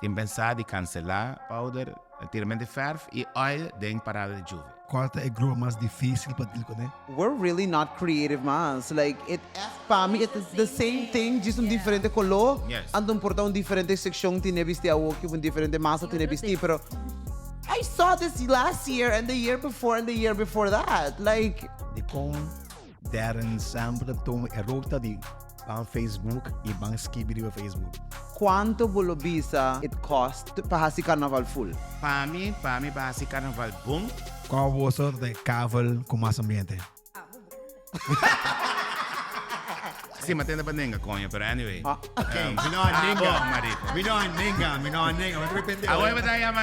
Tin pensá di kanselá powder, tiramente fèrf i oil den parada di Juve. Cual ta e grupo mas dificil pa deal cune? We're really not creative mas, like it pa mi it is the same thing djis un diferente color anto un por ta un diferente seccion tine bisti awoki of un diferente masa tine bisti pero I saw this last year and the year before and the year before that like. Dikon Darren semper ta tuma e ruta di ban Facebook y ban skibi riba Facebook? Cuanto bo lo bisa it cost pa haci carnaval full? Pa mi, pa mi pa haci carnaval bon. Cual boso ta e kavel cu mas ambiente? Si, ma tende pa nenga coño, pero anyway. Okay, mi no a nenga. Abo, marico. Mi no a nenga, mi no a nenga. Mi ta repente. Awor bo ta yama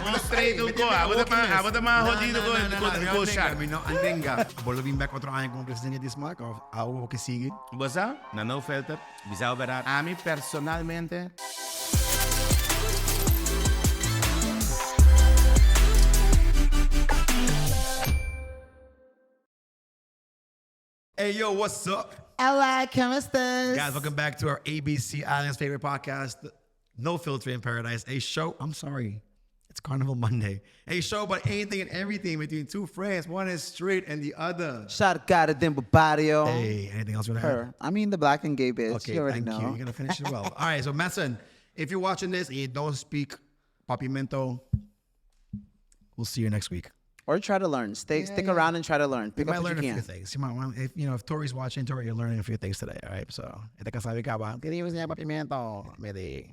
un straight un co. Abo ta mas, abo ta mas jodido cu cu shark. Mi no a nenga. Bo lo bin bek otro aña como presidente di Smaak of algo cu sigui? Bo sa, na No Filter, bisa bo berdad, ami personalmente. Hey yo, what's up? Hola, ¿cómo estás? Guys, welcome back to our ABC Island's favorite podcast, No Filter in Paradise, a show. I'm sorry, it's Carnival Monday. A show about anything and everything between two friends. One is straight and the other. Sharkara den bo barrio. Hey, anything else you want to add? Her. I mean the black and gay bitch. Okay, you already thank know. you. You're gonna finish it well. All right, so Messon, if you're watching this and you don't speak Papimento, we'll see you next week. Or try to learn. Stay, stick around and try to learn. Pick You up might what learn you a few can. things. You might want, if you know, if Tori's watching, Tori, you're learning a few things today. All right, so esta casa de caba. Queremos enseñar papimento. Me di.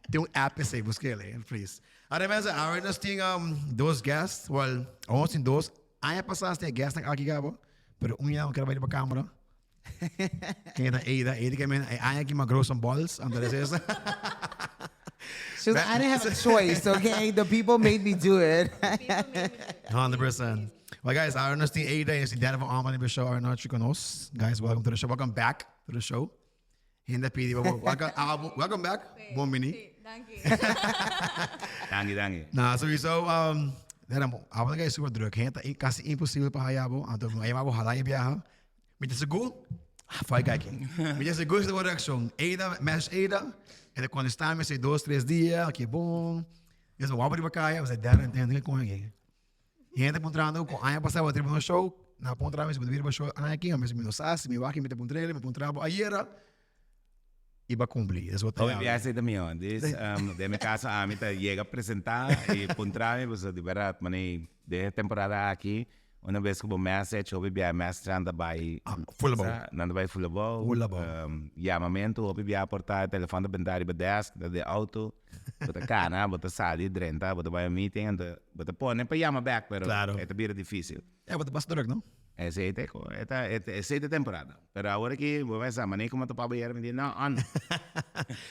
Tem un app ese, búsquele, please. Además, ahora nos tin um, dos guests. Well, almost tin dos. Aña pasado tin guests aki cabo, pero un ya no quiere venir pa cámara. Ken ta Ada? Ada que men, aña aki ma grow some balls, anto es esa. She was like, I didn't have a choice, okay? The people made me do it. 100%. Well, guys, ahora nos tin Ada y nos tin Danny van Alma in the show. Ahora nos conos. Guys, welcome to the show. Welcome back to the show. Hende pidi, welcome, ah, welcome back. Bon bini. Danki. Danki, danki. Na, sowieso, um, Darren, abo ta super druk. Hende ta casi imposible pa haya bo. Anto, mi a yama bo hala e biaha. Mi ta sigur, ah, fo'i kijk. Mi ta sigur si ta bon reaccion. Ada, message Ada, e ta contesta mi si dos, tres dia, oké bon. Mi ta wou riba kaya, mi sa Darren, ten tin con aki. Hende ta puntrando cu aña pasa bo a triba nos show, nan a puntra mi si bo ta bira riba show aña aki, mi no sa si mi wak mi ta puntr'el, mi puntra bo ayera. I bo a cumpli, eso ta Hopi biaha esei ta mihó. Dis, den mi caso ami ta yega presenta i puntra mi pasobra di berdad manei den e temporada aki una bes cu bo message hopi biaha message nan ta bai Full abou. Nan ta bai full abou. Full abou. Yamamentu hopi biaha por ta e telefon ta benta riba desk ta den auto bo ta cana bo ta sali drenta bo ta bai un meeting anto bo ta pone pa yama bek pero e ta bira dificil. Ya bo ta pasa druk no? Esei ta e ta esei ta e temporada. Pero awor aki bo pensa manera como ta papa yera mi di no an.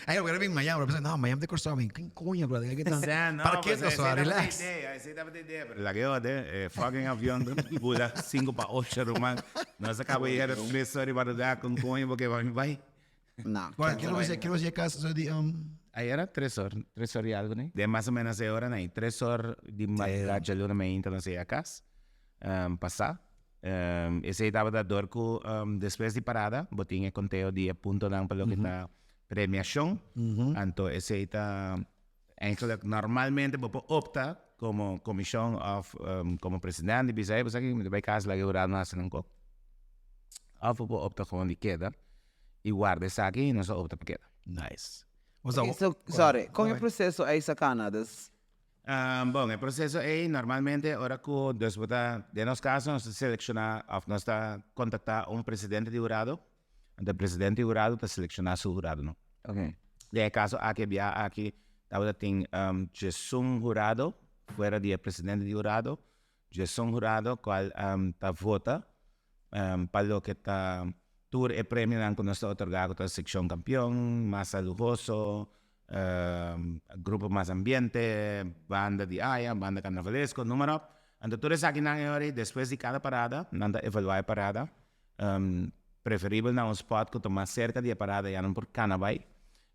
Ay bo kere bin Miami bo pensa no Miami ta Kòrsou mi kin koño brother aki ta Sa no parke pues Kòrsou esei tabata e relax. idea esei tabata e idea pero laga e ode e fucking avion ta bula sinku pa ocho ruman nos a kaba yera tres ora di madrugada kon koño bo ke pa mi bai. No. Bueno kero bisa kero bisa yega casa di Ayera tres or tres or y algo ne. Den mas o menos e ora nei tres or di madrugada djaluna mainta nos a yega cas pasa. Esey tabata dor cu despues di parada bo tin e conteo di e puntonan pa loke ta premiacion. Anto esey ta eigenlijk normalmente bo por opta como comision of como presidente di bisa ey bo sa ki mi ta bay cas laga e hurado nan haci nan cos. Of bo por opta gewoon di keda y warda esaki y nos a opta pa keda. Nice. Okay, so, sorry, con e proceso ey sa cana dus? Bon, e proceso ey normalmente ora cu dus bo ta, den nos caso nos ta selecciona of nos ta contacta un presidente di hurado, anto e presidente di hurado ta selecciona su huradonan. Okay. Den e caso aki, e biaha aki tabata tin djesun hurado fuera di e presidente di hurado, djesun hurado cual ta vota pa loke ta tur e premionan cu nos ta otorga cu ta seccion campeon, masa luhoso, grupo mas ambiente, banda di aya, banda carnavalesco, noem maar op. Anto tur esakinan e ora despues di cada parada nan ta evalua e parada, preferibel na un spot cu ta mas cerca di e parada ya nan por cana bay.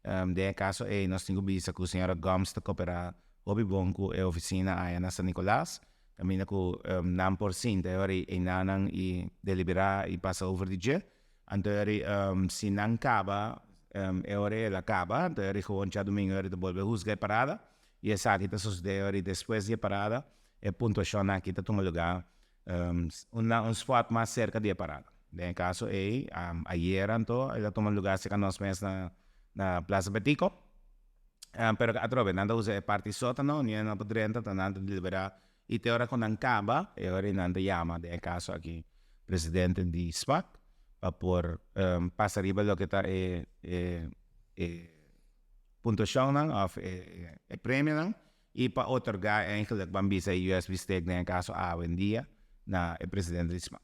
Den e caso ey nos tin cu bisa cu señora Gomes ta coopera hopi bon cu e oficina aya na San Nicolas, caminda cu nan por sinta e ora eynanan y delibera y pasa over di dje. Anto e ora si nan caba. E ora el a caba, anto e ora gewoon djadomingo e ora ta bolbe huzga e parada y esaki ta sucede e ora despues di e parada e puntuacionnan aki ta tuma lugar un spot mas cerca di e parada. Den e caso ey ayer anto el a tuma lugar cerca nos mes na Plaza Betico pero atrobe nan ta usa e parti sotano ni nan por drenta ta nan ta delibera y te ora cu nan caba e ora nan ta yama den e caso aki presidente di SPAC pa por pasa riba loke ta e e puntuacionnan of e premionan y pa otorga eigenlijk ban bisa e USB stick den e caso awendia na e presidente di SPAC.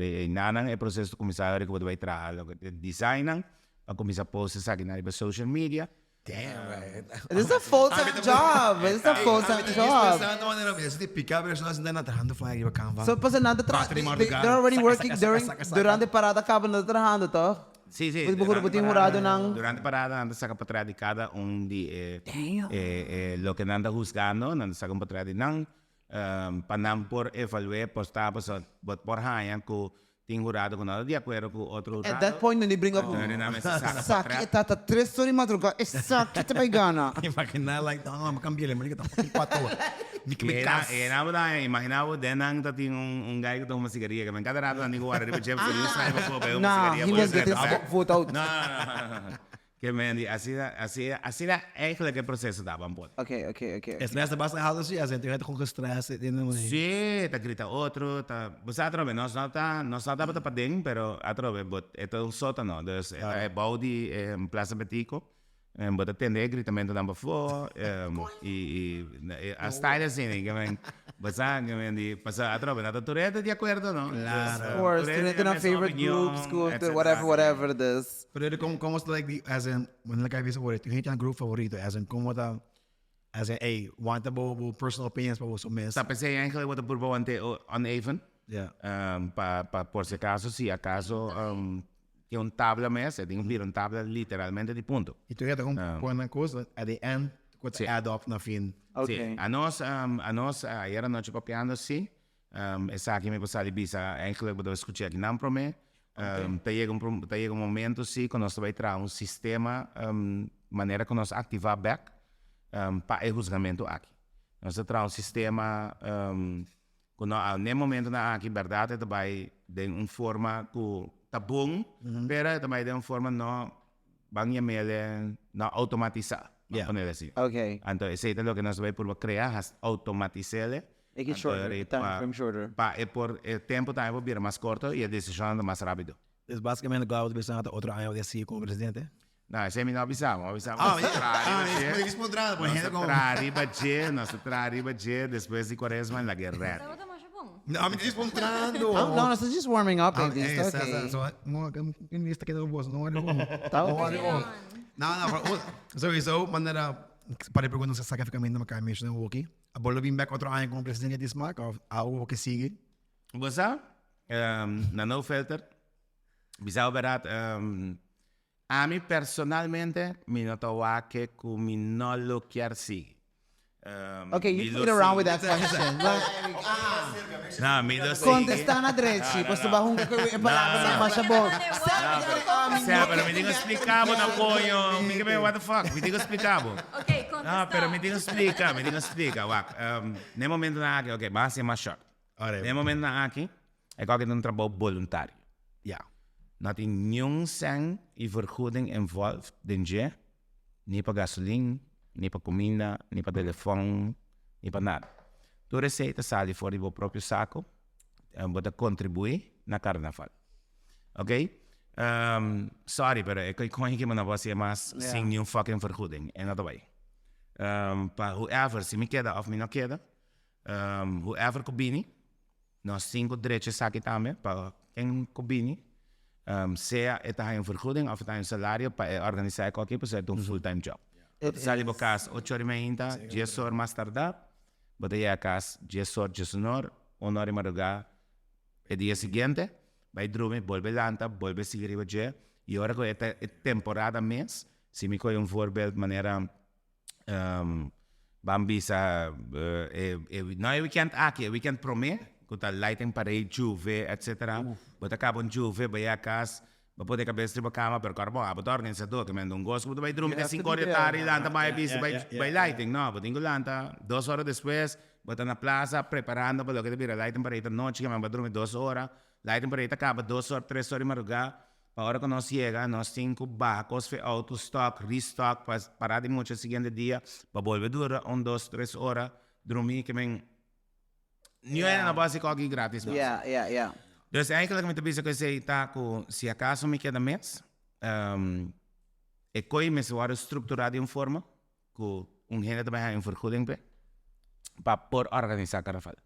Einanan e proceso ta cuminsa ora cu bo ta bay traha loke ta e designnan pa cuminsa post esakinan riba social media. Damn, right. This is a full time job. This is a full time job. Pensando manera mi di pica persona sin na trahando fly riba Canva. So pasa nan ta tra they, they're already working during durante parada caba nan ta trahando toch? Sí, sí. Bo bo tin hurado nan. Durante parada nan ta saca potret di cada un di e e loke nan ta huzgando, nan ta saca un potret di nan pa nan por evalu'e por sta pasobra bo por haña cu Tin hurado cu no ta di acuerdo cu otro hurado. At that point no di bring up Esaki e tata tres or di madruga esaki ta bay gana. Imagina like no no mi cambi'e mi ta fucking cuatro ora mi ke mi cas. E nan bo ta haña imagina bo den nan ta tin un guy cu ta huma sigaria ke men cada rato nan tin cu wara riba dje pasobra di un sniper for pa e huma sigaria Nah he was getting vote out. No no no. Ke men di asina asina asina eigenlijk e proceso ta ban pone. Ok ok ok. E stress ta basta halto si, asina tin hende con gestress den e manera. Si, ta grita otro, ta bo sa atrobe nos no ta nos no tabata paden pero atrobe bo e ta un sotano dus e ta e bou di e Plaza Betico bo ta tende e gritamentonan pafó y y a style asina ke men bo sa ke men di pasobra atrobe no ta tur hende di akuerdo no. Claro. Of course, tur hende nan favorite groups ku whatever whatever dus. Pero kon kon was like di as in wanneer like bisa word tin hende nan group favorito as in kon ta as in ey wanta bo bo personal opinions pa boso mes. Ta pesey eigenlijk bo ta purba want'e uneven. Yeah. Pa pa por si acaso si acaso tin un tabla mes e tin ku bira un tabla literalmente di punto. Y tur hende ta kon pone nan kos at the end ku ta add up na fin. Okay. Si anos anos ayer anochi papiando si Esaki mi por sa di bisa, eigenlijk bo ta skucha akinan promé. Ta yega un ta yega un momento si ku nos ta bai traha un sistema manera ku nos aktivá bèk pa e husgamentu aki. Nos ta traha un sistema ku no n'e momentunan aki bèrdat e ta bai den un forma ku ta bon, pero e ta bai den un forma no ban yam'el no outomatisá, ban ponel asi. Anto esei ta loke nos ta bai purba krea, outomatis'el. Make it shorter, the time frame shorter. Pa e por e tempo tambe por bira mas corto y e decisionnan ta mas rapido. Dus basicamente Glau ta bisa ta otro aña bo ta sigui como presidente? No, esei mi no a bisa, mi a bisa nos ta traha riba dje, nos ta traha riba dje, nos ta traha riba dje despues di cuaresma en la guerrera. Tabata masha bon. No, mi ta just puntrando. No, no, nos ta just warming up, baby. Está okay. No, mi ta keda bo, no worry bo. Ta okay. No, no, pero sowieso manera pa e pregunta sa saca caminda mi cai mencioná hoki. Abo lo bin bek otro aña como presidente di Smaak of algo ke sigui? Bo sa, na No Filter, bisa bo berat, ami personalmente mi no ta wak ke ku mi no lo kier sigui. Ok, you played around with that question. No, mi lo sigui. Contesta na drechi, pasobra bo hunga ku e palabranan masha bon. Sea, pero mi tin ku splika bo na koño. Mi ke what the fuck, mi tin ku splika bo. Ok, contesta. No, pero mi tin ku splika, mi tin ku splika. Wak, na e momentonan aki, ok, bo a hasi mas short. Na e momentonan aki, e kòke ta un trabou boluntario. Ya. No tin niun sèn i vergoeding involved den dje, ni pa gasolin, ni pa kuminda, ni pa telefòn, ni pa nada. Tur esei ta sali for di bo propio sako, bo ta kontribuí na karnaval. Ok? Um, sorry, pero e koi koño ki mi no por hasié mas sin niun fucking vergoeding. E no ta bai. Um, pa whoever, si mi keda of mi no keda, um, whoever ku bini, nos tin ku drecha esaki tambe pa ken ku bini, um, sea e ta haña un vergoeding of e ta haña un salario pa e organisá e koki, pasobra e ta un full time job. Bo ta sali bo kas ocho ora i meinta, dies or mas tardá, bo ta yega kas dies or, diesunor, un ora i madrugá e dia siguiente. Bai drumi, bolbe lanta, bolbe sigui riba dje, y ora cu e ta e temporada mes, si mi coge un voorbeeld manera ban bisa e no e weekend aki, e weekend prome cu ta lighting parade, juve, etcetera, bo ta caba un juve, bo yega cas. Bo pone kabes riba kama, pero kòrda bo, abo ta organisadó, ke men ta un goso ku bo ta bai drumi te sinku ora di tardi, lanta bai bisti, bai bai lighting. No, bo tin ku lanta 2 ora despues, bo ta na plaza preparando pa loke ta bira lighting parade anochi, ke men bo a drumi 2 ora. Lighting parade ta kaba 2 ora, 3 ora di madrugá. Pa ora ku nos yega, nos tin ku baha kos for e outo, stock, restock, pa para di mucha siguiente dia, pa bolbe dura un, dos, 3 ora drumi, ke men niun hende no por hasi kòki gratis mas. Dus eigenlijk mi ta bisa ku esei ta ku si akaso mi keda mes, e koi mester wòrdu strukturá di un forma ku un hende ta bai haña un vergoeding p'e pa por organisá karnaval.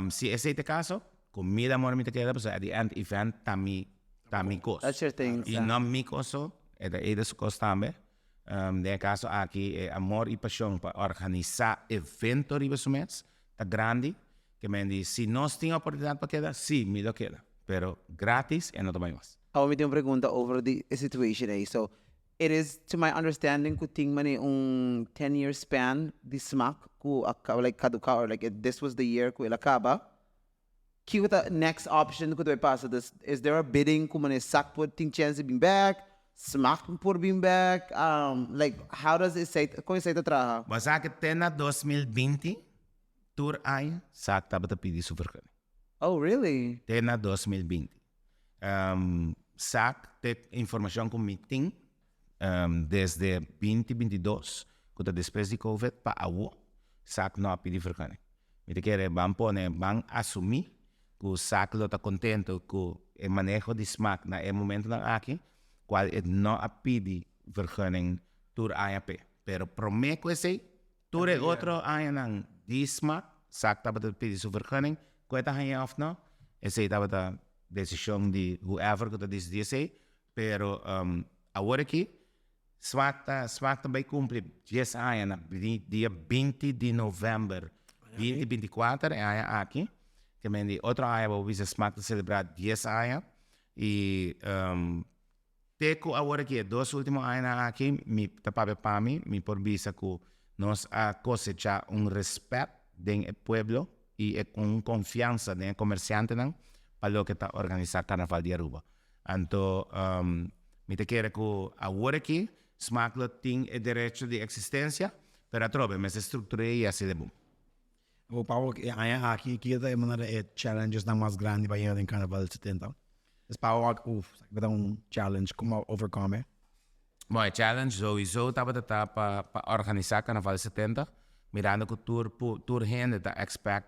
Si esei ta e kaso, ku mil amor mi ta keda pasobra at the end event ta mi kos. That's your thing. I no mi kos so, e ta Ada su kos tambe. Den e kaso aki e amor i pashon pa organisá evento riba su mes ta grandi, ke men di si nos tin oportunidat pa keda, si mi lo keda, pero gratis e no ta bai mas. Awor mi tin un pregunta over di e situation ei. So, it is to my understanding ku tin mane un 10 year span di SMAC ku a like kaduká or like this was the year ku el a kaba. Kiko ta next option ku ta bai pasa? Dus is there a bidding ku mane SAC por tin chance di bin back? SMAC por bin back? Like how does esei, kon esei ta traha? Bo sa ku te na 2020 tur aña SAC tabata pidi su vergunning. Oh, really? Te na 2020. SAC te informashon ku mi tin desde 2022, ku ta despues di COVID pa awo, SAC no a pidi vergunning. Mi ta kere ban pone, ban asumí ku SAC lo ta kontento ku e maneho di SMAC na e momentonan aki, kual e no a pidi vergunning tur aña p'e. Pero promé ku esei, tur e otro añanan di SMAC, SAC tabata pidi su vergunning, ku e ta haña òf no, esei tabata desishon di whoever ku ta disidí esei, pero awor aki SMAC ta bai kumpli 10 aña na dia 20 di novèmber 2024, e aña aki. Ke men di otro aña bo bisa SMAC ta selebrá 10 aña i te ku awor aki e dos último añanan aki mi ta papia pa mi, mi por bisa ku nos a kosechá un rèspèt den e pueblo i un konfiansa den e komersiantenan pa loke ta organisá Karnaval di Aruba. Anto mi ta kere ku awor aki SMAC lo tin e derecho di eksistensia, pero atrobe mester struktur'é i hasi de bon. Bo Pablo, e aña aki, kiko ta e manera e challenges nan mas grandi pa yega den Carnaval 70? Es pa wak, uf, esaki ta un challenge, kon bo a overcome e? Bon, e challenge sowieso tabata ta pa organisá Carnaval 70, mirando ku tur hende ta expect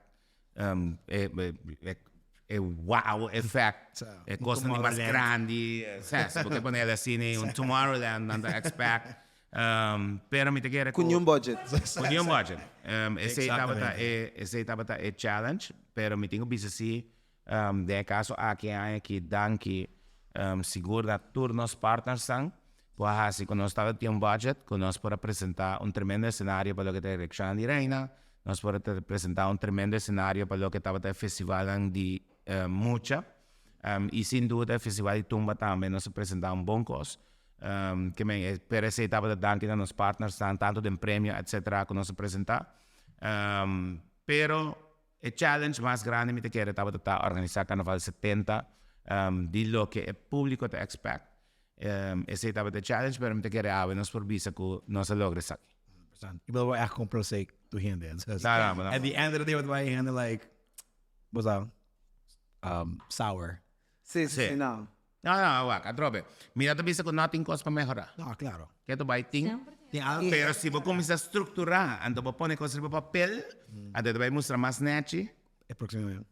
e wow effect, e kosnan di mas grandi, si bo ke ponel asina, un Tomorrowland nan ta expect. Pero mi ta kere ku niun budget. Ku niun budget. Esei tabata e challenge, pero mi tin ku bisa si den e kaso aki e aña aki danki sigur na tur nos partnersnan ku a hasi ku nos tabata tin un budget ku nos por a presentá un tremendo escenario pa loke ta elekshonnan di reina, nos por a presentá un tremendo escenario pa loke tabata e festivalnan di mucha i sin duda e festival di tumba tambe nos a presentá un bon kos. Ke men, pero esei tabata danki na nos partnersnan tantu den premio etcetera ku nos a presentá. Pero e challenge mas grandi mi ta kere tabata ta organisá Carnaval 70 di loke e públiko ta expect. Esei tabata e challenge, pero mi ta kere awe nos por bisa ku nos a logra esaki. 100%. I bo echt complacer tur hende. No, no, no. At the end of the day, wat wij hende like, was dat, sour. Si, no. No, wak, atrobe. Mi no ta bisa ku no tin kos pa mehorá. No, claro. Ke tu bai tin. Tin algo. Pero si bo kuminsá strukturá, anto bo pone kos riba papel, anto ta bai mustra mas nechi. E próksimo aña.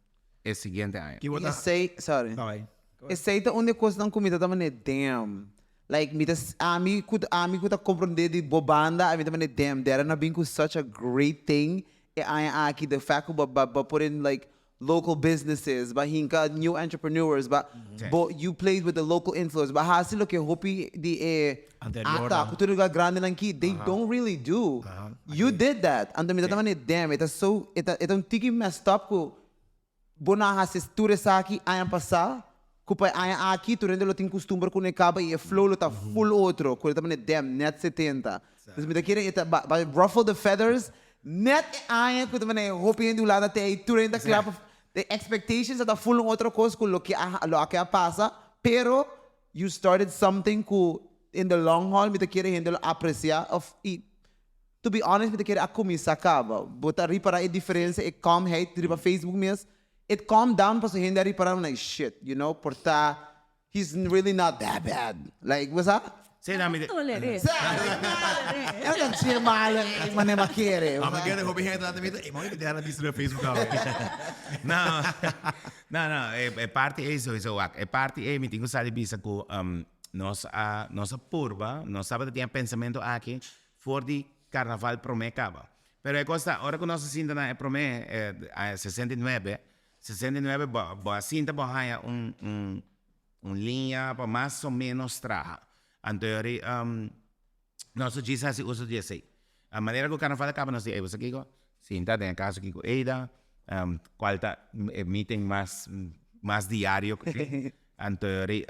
E siguiente aña. Ki bo ta. Esei, sorry. No, bai. Esei ta un di e kosnan ku mi ta mane damn. Like mi ta, ami ku ta komprondé di bo banda, ami ta mane damn, Darren a bin ku such a great thing e aña aki, the fact ku bo bo put in like local businesses, ba hinka new entrepreneurs, ba bo you played with the local influence, ba hasi loke hopi di e Anterior ata nan. ku tur lugar grandi nan ki, they don't really do. You did that. Anto mi ta mane damn, e ta so, e ta un tiki messed up ku bo no a hasi tur esaki aña pasá, ku pa e aña aki tur hende lo tin kustumber ku ne kaba i e flow lo ta full otro, ku e ta mane damn, net 70. Dus mi ta kere e ta ba ruffle the feathers net e aña ku ta mane hopi hende Hulanda te ei tur hende ta kla pa the expectations ta full un otro kos ku loke a lo ke a pasa, pero. you started something ku in the long haul mi ta kere hende lo aprecia of i to be honest mi ta kere a kuminsá kaba. Bo ta ripará e diferensia, e calmheid riba Facebook mes, it calm down pasobra hende a ripará like shit, you know, por ta he's really not that bad. Like, bo sa? Sí, no, mi Nan toler'é. Sa, e no ta dje malo manera mi a kere. Amo kere hopi hende ta mira, ey, mami dera bisa riba Facebook awe. No, no, no, e parti ey sowieso wak. E parti ey mi tin ku sali bisa ku nos a, nos a purba, nos tabata tin e pensamentu aki for di karnaval promé kaba. Pero e kos ta, ora ku nos a sinta na e promé, e 69, 69 bo bo a sinta bo haña un un un liña pa mas o menos traha. Anto yori nos a djis hasi uso di esei. A manera ku karnaval a kaba nos di ey bo sa kiko? Sinta den e kaso aki ku Eida kual ta e meeting mas mas diario ku tin. Anto yori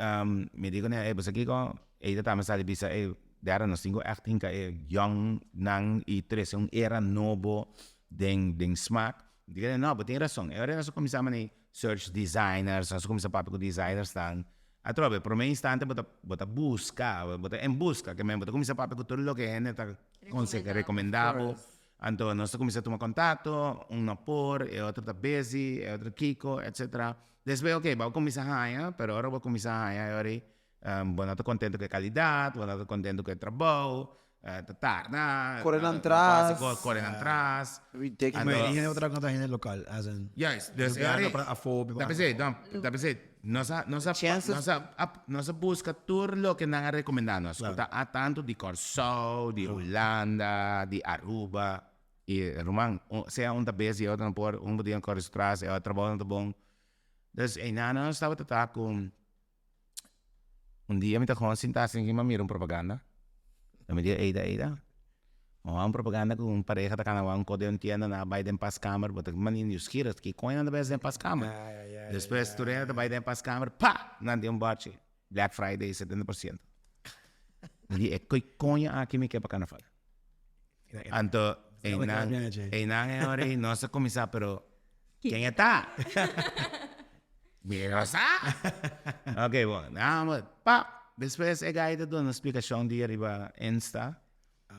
mi di kuné ey bo sa kiko? Eida tambe sali bisa ey dera nos tin ku ègt hinka e yòn nan i trese un era nobo den den smaak. Mi di no, bo tin rason. E ora nos a kuminsá mane search designers, nos a kuminsá papia ku designersnan. Atrobe, promé instante bo ta bo ta buska, bo ta en buska, ke men bo ta kuminsá papia ku tur loke hende ta konsehá, rekomendá bo. Anto nos ta kuminsá tuma kontakto, un no por, e otro ta busy, e otro kiko, etcetera. Despues, oke, bo a kuminsá haña, pero ora bo a kuminsá haña e ora ei Bo no ta contento cu e calidad, bo no ta contento cu e trabou, ta tarda. Core nan tras. Core nan tras. Ridiculous. Ma e hende ta traha hende local, as in. Juist, dus e ora pa afo. Ta pesey, no, ta pesey, nos a, nos a, nos a, nos a busca tur loke nan a recomenda nos, cu ta a tanto di Corsou, di Hulanda, di Aruba, y ruman, sea un ta busy, e otro no por, un bo tin core su tras, e otro trabou no ta bon. Dus eynan nos tabata ta cu. Un dia mi ta gewoon sinta asin mi a mira un propaganda. Mi di Eida, Eida, mi wou un propaganda ku un pareha ta kana wou un kos den un tienda nan a bai den paskamer, bo ta mandi nieuwsgierig ki koño nan ta bai hasi den paskamer. Despues tur hende ta bai den paskamer, pa! Nan tin un bòchi, Black Friday 70%. Mi di e ki koño aki mi ke pa karnaval. Anto einan, einan e ora ei nos a kuminsá pero ken e ta? Mi no sa. Ok bon, nan pap, despues e guy ta duna splikashon di ariba Insta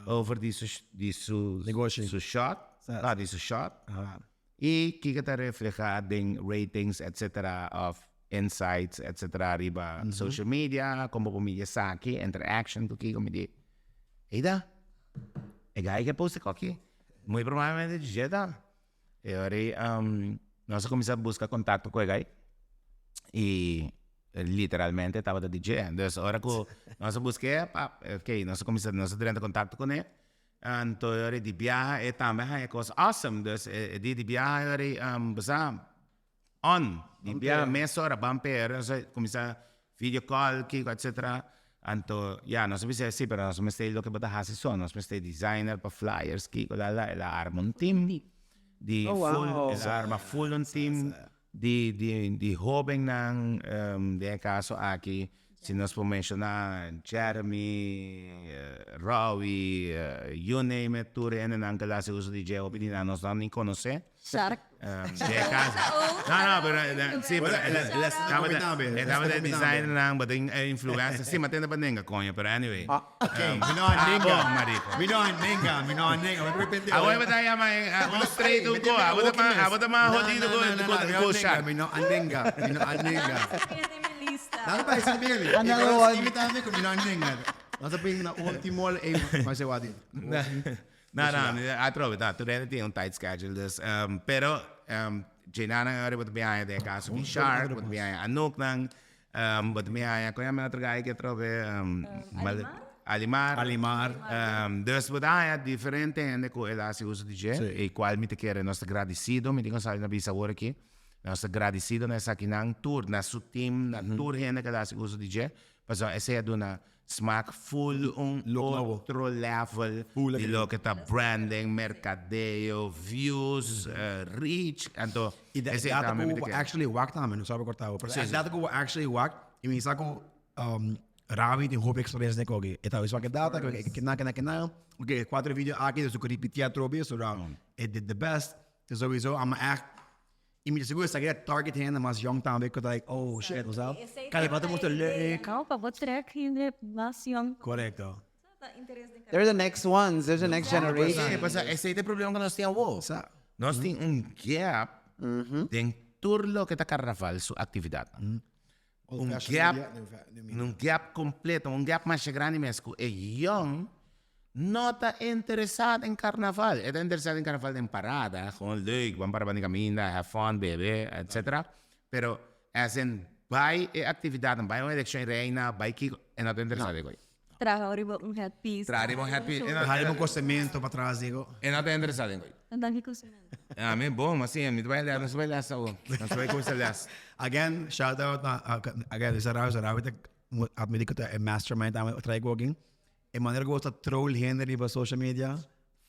over di su di su su shot, no di su shot i kiko ta reflehá den ratings etcetera of insights etcetera riba social media, kon bo por midi esaki, interaction ku kiko midi. Eida, e guy ke post e koki, muy probablemente dje ta. E ora ei nos a kuminsá buska kontakto ku e guy i literalmente tabata di dje. Dus ora ku nos a busk'é, pap, ok, nos a kuminsá, nos a drenta kontakto kuné. Anto e ora ei di biaha e tambe a haña e kos awesome. Dus e dia di biaha e ora ei bo sa on di biaha mesora ban p'e nos a kuminsá video call kiko etcetera. Anto ya nos a bisa si pero nos mester loke bo ta hasi so nos mester designer pa flyers kiko lala el a arma un team di full el a arma full un team di di di hobennan den e caso aki si nos por menciona Jeremy Rowie you name it tur hendenan ke la hasi uso di dje hopi di nan nos no ni conoce. Shark. Dje casa. No, no, pero sí, pero tabata tabata designer nan, but e influencer. Sí, ma tende pa nenga coño, pero anyway. Okay, mi no a nenga. Abo, marico. Mi no a nenga, mi no a nenga. Mi repente. Awor bo ta yama un straight un co. Abo ta mas, abo ta mas jodido cu cu Shark. Mi no a nenga, mi no a nenga. Nan pa escribirle. Another one. Invitame cu mi no a nenga. Nos a bring na ultimo ey, mas e wadi. No, no, atrobe, no, tur hende tin un tight schedule, dus, pero djenanan e ora bo ta bin haña den e kaso di Shark, bo ta bin haña Anouknan, bo ta bin haña, kon yama e otro guy ki atrobe? Alimar. Alimar. Dus bo ta haña diferente hende ku el a hasi uso di dje, i kual mi ta kere nos ta gradisido, mi tin ku sali na bisa awor aki, nos ta gradisido na esakinan tur, na su team, na tur hende ku el a hasi uso di dje, pasobra esei a duna Smaak full un otro level di loke ta branding, mercadeo, views, reach, anto I e esei data tambe ku mi ta bo kere. actually wak tambe, no sabi korta bo, pero Sí, e sí. data ku bo actually wak, i mi sa ku Ravi tin hopi experiencia den koki. E ta wis wak e data, ke kina, kina, kina, oke, e kuater video aki, dus ku ripiti atrobe, so it did the best. Sowieso, amo echt. Y mi ta sigur esaki ta target hende mas young tambe cu ta like oh shit bo sa Carnaval ta mucho leuk. No, pa bo trek hende mas young. Correcto. They're the next ones, they're the next generation. Sí, pasobra esey ta e problema cu nos tin awo. Nos tin un gap den tur loke ta Carnaval su actividadnan. Un gap, un gap completo, un gap masha grandi mes cu e young no ta interesa den carnaval. E ta interesa den carnaval den parada, gewoon leuk, ban para banda di caminda, have fun, bebe, etcetera. Pero as in bay e actividadnan, bay un eleccion reina, bay kico, e no ta interesa den coy. Traha riba un headpiece. Traha riba un headpiece. Traha riba un cosemento patras digo. E no ta interesa den coy. Dan danki cosemento. Ami bon, ma si, mi ta bay les, nos ta bay les awo. Nos ta bay cuminsa les. Again, shout out na, again, esaki Ravi, Ravi ta admiti cu ta e mastermind tambe traigo aki. E manera cu bo ta troll hende riba social media,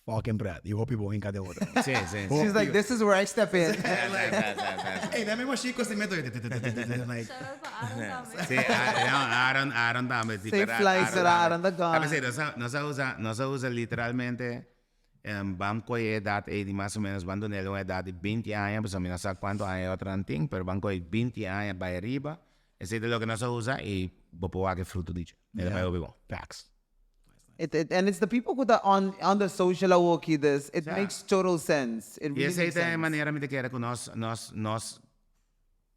fucking pret. Y hopi bo hinca den otro. Sí, sí, sí. She's like, this is where I step in. Sí, sí, sí, sí. Ey, dame un chico si meto. Like, Shout out pa Aaron tambe. Sí, no, Aaron, Aaron tambe. Sí, Safe pero flight, será Aaron ta gone. A pesey, nos a, nos a usa, nos a usa literalmente, ban coge e edad ey di mas o menos, ban dun'el un edad di binti aña, pasobra mi no sa cuanto aña e otronan tin, pero ban coge binti aña bay ariba. Esey ta loke nos a usa y bo por wak e fruto di dje. E ta bai hopi bon. Facts. It, it, and it's the people ku ta on, on the social awoki this. It Ja. makes total sense. It I really esei makes ta e sense. manera mi ta kere ku nos, nos, nos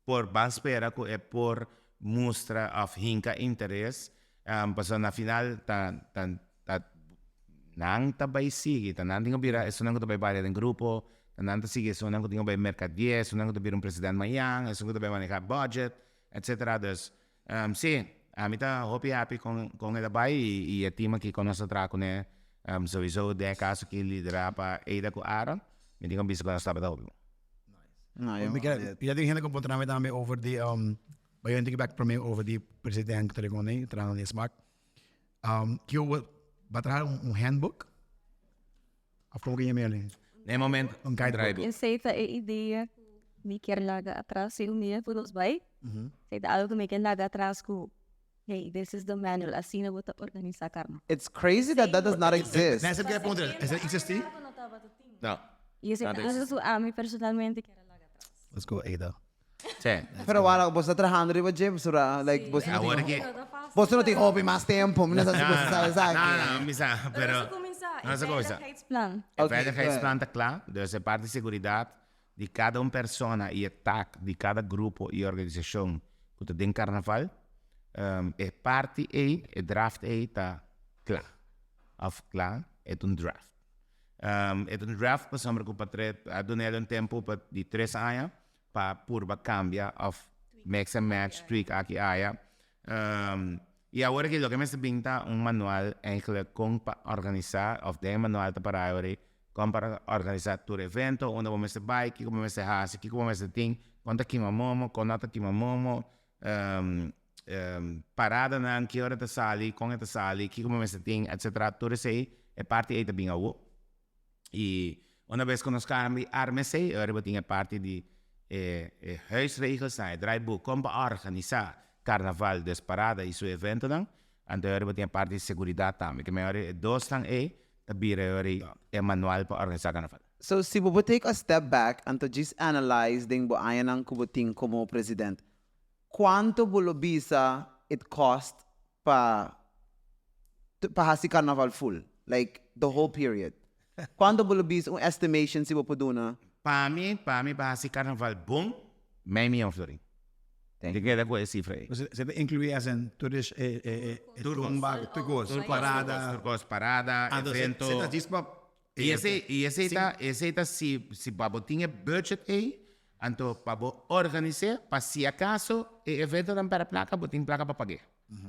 por ban spera ku e por mustra òf hinka interes, pasobra na final ta, ta, ta nan ta bai sigui, ta nan tin ku bira esunnan ku ta bai balia den grupo, ta nan ta sigui esunnan ku tin ku bai merkadié, esunnan ku ta bira un president mañan, esun ku ta bai maneha budget, etcetera. Dus, Sí, ami ta hopi happy con con el a bai y e team aki con nos ta traha cune sowiso den e caso aki lidera pa Ada cu Aaron, mi tin cu bisa cu nos tabata hopi bon. Mi kere, ya tin hende ku puntra mi tambe over di, bai un tiki bek prome over di president ku ta rikonde, trahando den smak. Kiko bo ba traha un handbook? Of como que yama el? Na e momento, Un guidebook. draaiboek. Esey ta e idea cu mi kier laga atras si un dia cu nos bay. Esey ta algo cu mi kier laga atras cu, hey, this is the manual, asina bo ta organisa carnaval. It's crazy that that does not exist. Nancy kier puntra, esey existi? No. Y esey ta algo cu ami personalmente kier a laga atras. Let's go Ada. Sí. Pero wara, bo ta trahando riba dje, pasobra, like, bo no Awor tin, ki. bo no tin hopi mas tempo, mi no sa si bo sa esaki. No, no, mi sa, Pero pero. nos a cuminsa, e Nos a cuminsa. veiligheidsplan. E Ok, veiligheidsplan ta kla, dus e parti seguridad di kada un persona i e tak di kada grupo i organisashon ku ta den karnaval, e parti ei, e draft ei ta kla. Of kla, e ta un draft. E ta un draft pasobra ku pa tre, a dun'el un tempu pa di tres aña pa purba cambia of mix and match, tweak aki aya. Y awor aki loke mester bin ta un manual eigenlijk con pa organisa of den e manual ta para awor con pa organisa tur evento, unda bo mester bay, kico bo mester haci, kico bo mester tin, con ta kima momo, con no ta kima momo, paradanan, ki ora ta sali, con e ta sali, kico bo mester tin, etcetera. Tur esey e parti ey ta bin awor. Y una bes cu nos cambia arma esey, e ora bo tin e parti di e e huisregelsnan, e draaiboek, con pa organisa carnaval, dus parada y su eventonan. Anto e ora bo tin e parti di seguridad tambe. Ke mehor e dosnan ey ta bira e ora e manual pa organisa carnaval. So si bo por take a step back anto djis analyze den bo añanan cu bo tin como president, cuanto bo lo bisa it cost pa pa hasi carnaval full like the whole period cuanto bo lo bisa un estimation si bo por duna. Pa mi, pa mi pa hasi carnaval bon, mei miyon florin. Thank Di keda ku e cifra ei. Pues se ta inclui as in tur e e e tumba, tur cos, parada. Tur cos, parada, evento. Se ta djis pa I esei, i esei ta, esei ta si, si pa bo tin e budget ei, anto pa bo organis'é, pa si acaso e eventonan pèrdè plaka, bo tin plaka pa pag'é.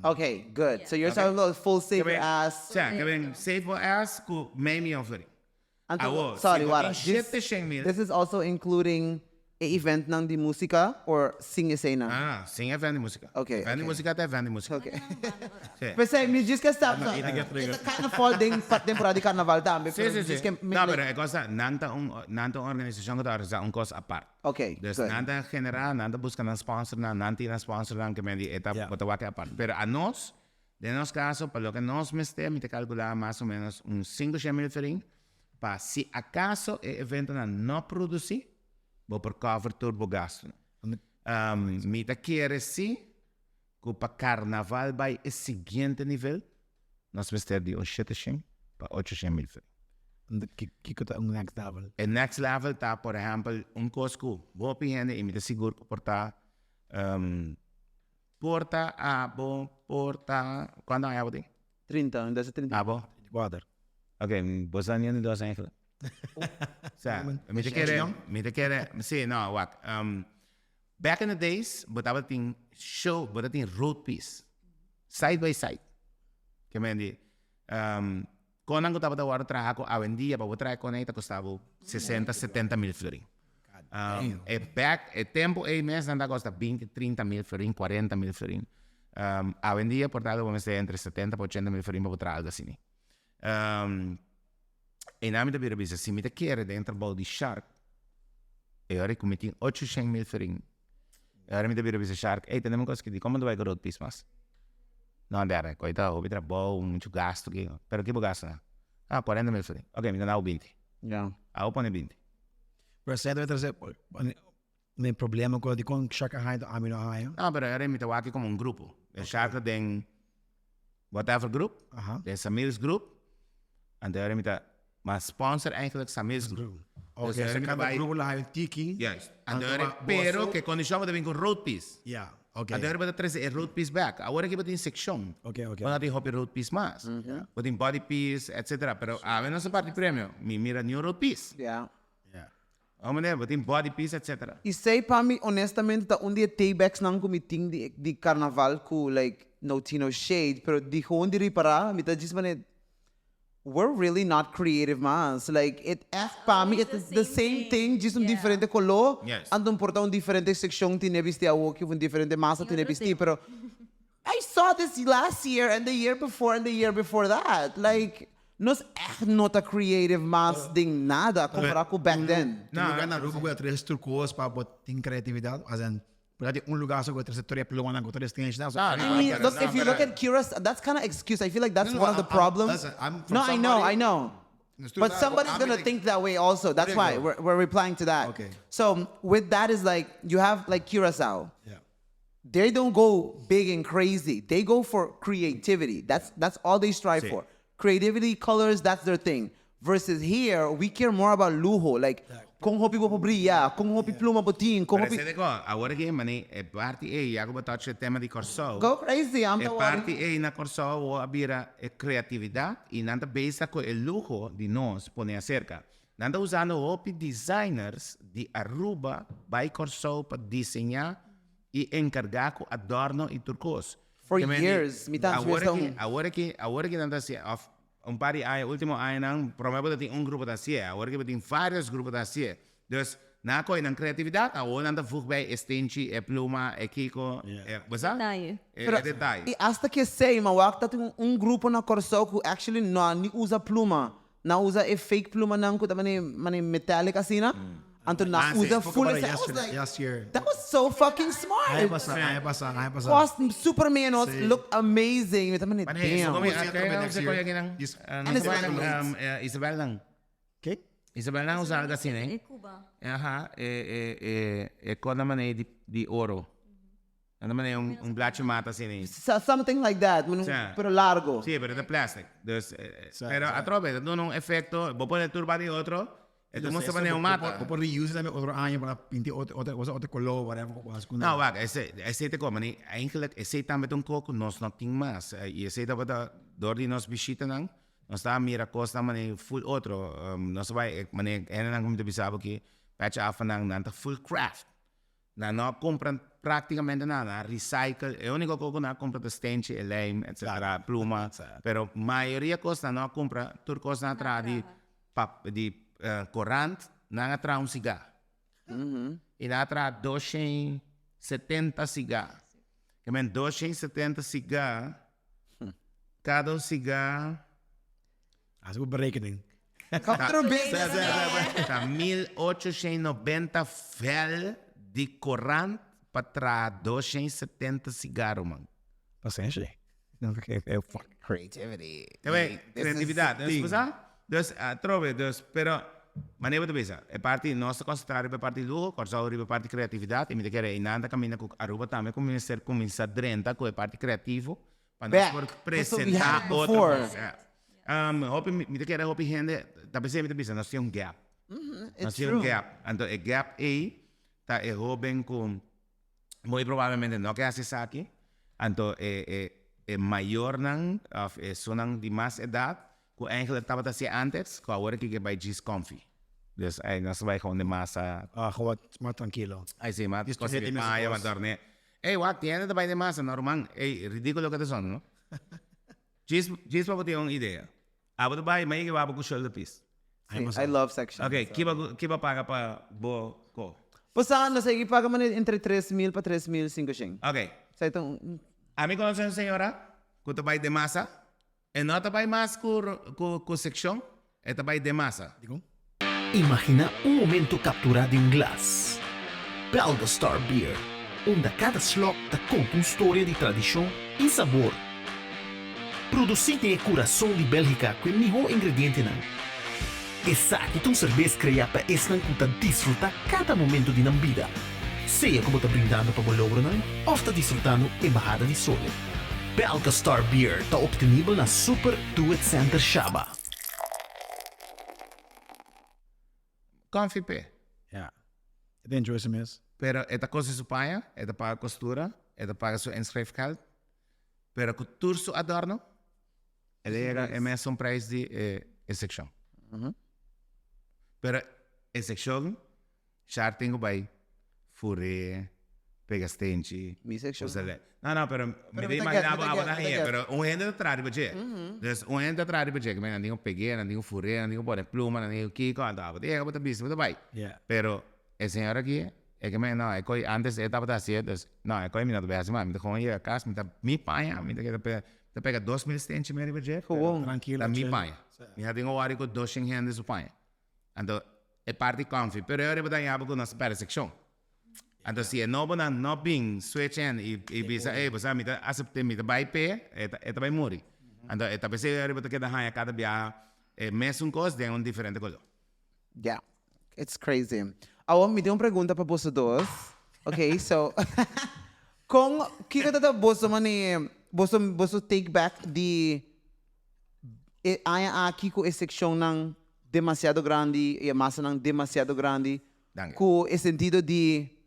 Okay, good. So you're talking about full save your ass. Sa, ke ben save bo ass ku mei miyon florin. Anto, Awor, si sorry, bo wara. tin shete shen mil. This is also including e eventnan di musica or sin eseinan? Ah, sin event di musica. Okay, Event di okay. musica ta event di musica. Okay. Sí. P'esei mi djis ke stap No, e ta get triggered. E ta kind of fall den pa temporada di carnaval tambe, Sí, pero sí, mi djis sí. ke No, pero e cosa, nan ta un, nan ta un organisacion cu ta organisa un cos apart. Okay, Dus good. nan ta genera, nan ta busca nan sponsornan, nan tin nan sponsornan ke men di e ta, Yeah. bo ta wak apart. Pero anos, den nos caso, pa loke nos mester, mi ta calcula mas o menos un 500.000 florin pa si acaso e eventonan no produci, Bo por cover tur bo gastunan. Mi ta kere si ku pa karnaval bai e siguiente nivel, nos mester di un 700 pa 800 mil florin. Kiko ta un next level? E next level ta, por ehèmpel, un kos ku hopi hende, i mi ta sigur ku por ta, por ta abo, por ta, kuantu aña abo tin? 30, mi ta hasi 30. Abo? 34. Ok, bo sa niun di dos eigenlijk. Sa, mi ta kere, mi ta kere, si, no, wak. Back in the days, bo tabatin show, bo tabatin road piece, side by side. Ke men di, konan ku tabata wòrdu traha ku awendia pa bo traha e konan ei ta kosta bo sesenta, setenta mil florin. E back, e tempu ei mes nan ta kosta binti, trinta mil florin, kuarenta mil florin. Awendia por ta algo bo mester entre setenta pa ochenta mil florin pa bo traha algo asina. E nan mi ta bira bisa, si mi ta kere den trabou di Shark, e ora ku mi tin ocho shen mil florin, e ora mi ta bira bisa Shark, ey, tende mi kos ki, dikon bo no ta bai ku road piece mas? No, dere, ku ta hopi trabou, muchu gastu ki, pero ki bo gastu nan? Ah, kuarenta mil florin. Ok, mi ta dau binti. Awo pone binti. Pero esei ta trese mi problema ku dikon Shark a haña ami no a haña. No, pero e ora mi ta wak komo un grupo. E Shark ta den whatever group, den Samir's group, anto e ora mi ta, ma sponsor eigenlijk Samir's group. Ok, so kada grupo lo haña un tiki. Juist. Anto e ora, pero ku e kondishon bo ta bin ku road piece. Ya, ok. Anto e ora bo ta trese e road piece bek. Awor aki bo tin sekshon. Ok, ok. Bo no tin hopi road piece mas. Bo tin body piece, etcetera. Pero awe nos a parti premio, mi mira niun road piece. Ya. Oh meneer, bo tin body piece etcetera. Esey pa mi honestamente ta un di e taybacks nan ku mi tin di di carnaval ku like no tea no shade pero di gewoon di ripara mi ta djis manera we're really not creative mas like e echt pa mi e ta the same thing djis un diferente color anto por ta un diferente seccion tine bisti awoki of un diferente masa tine bisti pero I saw this last year and the year before and the year before that. Like, nos echt no ta creative mas den nada compara cu back then. Tin lugar na Aruba cu ta trece tur cos pa bo tin creatividad, as in, por ta tin un lugar so cu ta trece tur e plumanan cu tur e steentjesnan, so I mean, look, if you look at Curaçao, that's kinda excuse, I feel like that's one of the problems. No, I know, I know. But somebody's gonna think that way also, that's why we're replying to that. So, with that is like, you have like Curaçao. They don't go big and crazy. They go for creativity. That's that's all they strive for. Creativity, colors, that's their thing. Versus here, we care more about luho. Like, con hopi bo por bria, con hopi pluma bo tin, con hopi... Pero esei ta con, awor aki mane e parti ei, ya ku bo touch e tema di Kòrsou, Go crazy, I'm e the one. parti ei na Kòrsou awor a bira e kreatividat i nan ta bezig ku e luho di nos pone aserka. Nan ta usando hopi designers di Aruba bai Kòrsou pa diseñá i enkargá ku adòrno i tur kos. For years, mi ta Awor aki, awor aki, awor aki nan ta hasié, òf un par di aña, último añanan, promé bo ta tin un grupo ta hasié, awor aki bo tin vários grupo ta hasié. Dus, nan a kohe nan kreatividat, awor nan ta vug bei e stenchi, e pluma, e kiko, e, bo sa? Detaye. E detaye. I asta ke esei, mi a wak ta tin un grupo na Kòrsou ku actually no a ni usa pluma. Nan usa e fake plumanan ku ta mane mane metallic asina. Anto nan usa full ese. I was like, that was so fucking smart. Aña pasa, aña pasa, aña pasa. Cost super menos, look amazing. Mi ta mane, damn. Isabel nan. Ke? Isabel nan usa algo asina, eh? E Cuba. Aha, e e e e kos mane di oro. Nan ta mane un blachi mata asina ei. Something like that, pero largo. Sí, pero ta plastic. Dus, pero atrobe, ta duna un efecto, bo pone tur banda di otro, e ta mustra manera un mata. Bo por reuse tambe otro aña pa pinti otro, otro cosa, otro color, whatever ku bo No, wak, esei, esei ta como, ni, eigenlijk esei tambe ta un kos ku nos no tin mas. I esei tabata dor di nos bishitanan, nos ta mira kosnan manera full otro. Nos ta bai, manera hendenan ku mi ta bisa bo aki, pèchi afanan, nan ta full craft. Nan no a cumpra practicamente nada, nan a recycle, e unico cos cu nan a cumpra ta stenchi, e lijm, etcetera, pluma, pero mayoria cos nan no a cumpra, tur cos nan a traha di pap di corant, nan a traha un cigar. Y nan a traha 270 cigar. Ke men 270 cigar, cada un cigar. Hasi bo berekening. Otro business. Ta 1890 vel di korant pa traha 270 sigaro, man. Pasenshi. Creativity. Te wei, creatividad. Dus, bo sa? Dus, atrobe, dus, pero. manera bo ta bisa, e parti nos ta konsentrá riba e parti luho, Kòrsou riba e parti kreatividat, i mi ta kere einan ta kaminda ku Aruba tambe ku mester kuminsá drenta ku e parti kreativo pa nos Back. por Pasobra we presentá had it otro before. kos. Ja. Hopi, mi ta kere hopi hende, ta p'esei mi ta bisa nos tin un gap. Nos It's tin un true. gap. Anto e gap ei ta e hoben ku muy probablemente no ke hasi esaki, anto e e e mayornan of esunnan di mas edat ku eigenlijk tabata hasi antes, ku awor aki ke bai djis comfy. Dus ay nos ta bai gewoon den masa. Ah, gewoon wat mas trankilo. Ay si, mas Djis kos di tur hende mes paña, kos. mas dorne. Ey wak, tin hende ta bai den masa no ruman. Ey, ridikulo ke ta sona no. Djis djis pa bo tin un idea. Abo ta bai, ma yega wak bo ku shoulder piece. Sí, I love section. Ok, kiba ku kiba paga pa bo ko? Pues a nos a paga manera entre 3000 pa 3500. Ok. Sa ta un. Ami konosé un señora ku ta bai den masa. E no ta bai mas ku ku sekshon, e ta bai den masa. Dikon? Imaginá un momento kapturá den un glas. Belga Star Beer, unda kada slòk ta konta un storia di tradishon i sabor. Produsí den e kurason di Bélgika ku e mihó ingredientenan. Esaki ta un serbes kreá pa esnan ku ta disfrutá kada momento di nan bida, sea ku bo ta brindando pa bo logronan òf ta disfrutando e bahada di sole. Belga Star Beer ta optenibel na Super Do It Center Shaba. Comfy p'e. Ja. E ta enjoy su mes. Pero e ta kose su paña, e ta paga kostura, e ta paga su inschrijfgeld. Pero ku tur su adorno, el a yega e mesun prijs di e e sekshon. Pero e sekshon, Shar tin ku bai fur'é, pega stenchi, Mi sekshon. usa le. No, no, pero mi Pero ta mi ta imagina get, bo mi ta abo get, ta mi ta haña, get. pero un hende ta traha riba dje. Dus un hende ta traha riba dje, nan tin ku peg'é, nan tin ku fur'é, nan tin ku pone pluma, nan tin ku kiko, anto abo ta yega bo ta bisti bo ta bai. Pero e señor aki, e ke men, no, e koi antes e tabata hasié, dus, no, e koi mi no ta bai hasi mas, mi ta gewoon yega kas, mi ta mi paña, mi ta keda pe, mi ta pega 2000 stenchi me riba dje, pero Gewoon. Trankilo, ta mi chill. paña. Mi a tin un wòri ku doshen hende su paña. Anto e parti comfy, pero e ora bo ta haña bo ku nos pèrdè sekshon. Anto si e nobonan no bin switch in i i bisa, ey, bo sa mi ta asept'é, mi ta bai p'e, e ta e ta bai muri. Anto e ta p'esei e ora bo ta keda haña kada biaha e mesun kos den un diferente koló. Yeah, it's crazy. Awor mi tin un pregunta pa boso dos. Okay, so kon kiko ta ta boso mane boso boso take back di e aña aki ku e sekshonnan demasiado grandi i e masanan demasiado grandi Danki. ku e sentido di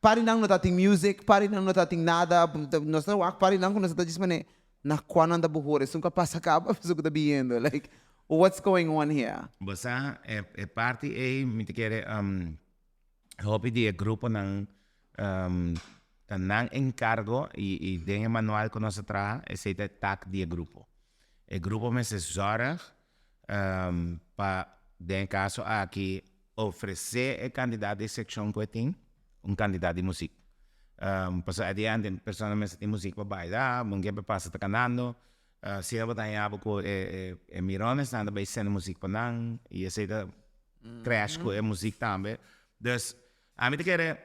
parinan no ta tin music, parinan no ta tin nada, nos ta wak parinan ku nos ta djis mane na kua nan ta buhor, esun ku a pasa kaba of esun ku ta biyendo, like what's going on here? Bo sa e e parti ei mi ta kere hopi di e gruponan ta nan enkargo i i den e manual ku nos a traha esei ta e tak di e grupo. E grupo mester zorg pa den e kaso aki ofresé e kandidat di sekshon ku e tin un kandidat di muzik. Pasobra at the end e persona mester tin muzik pa baila, bo ke pasa ta kanando, si no bo ta haña bo ku e e mironesnan ta bai sende muzik pa nan i esei ta crash ku e muzik tambe. Dus ami ta kere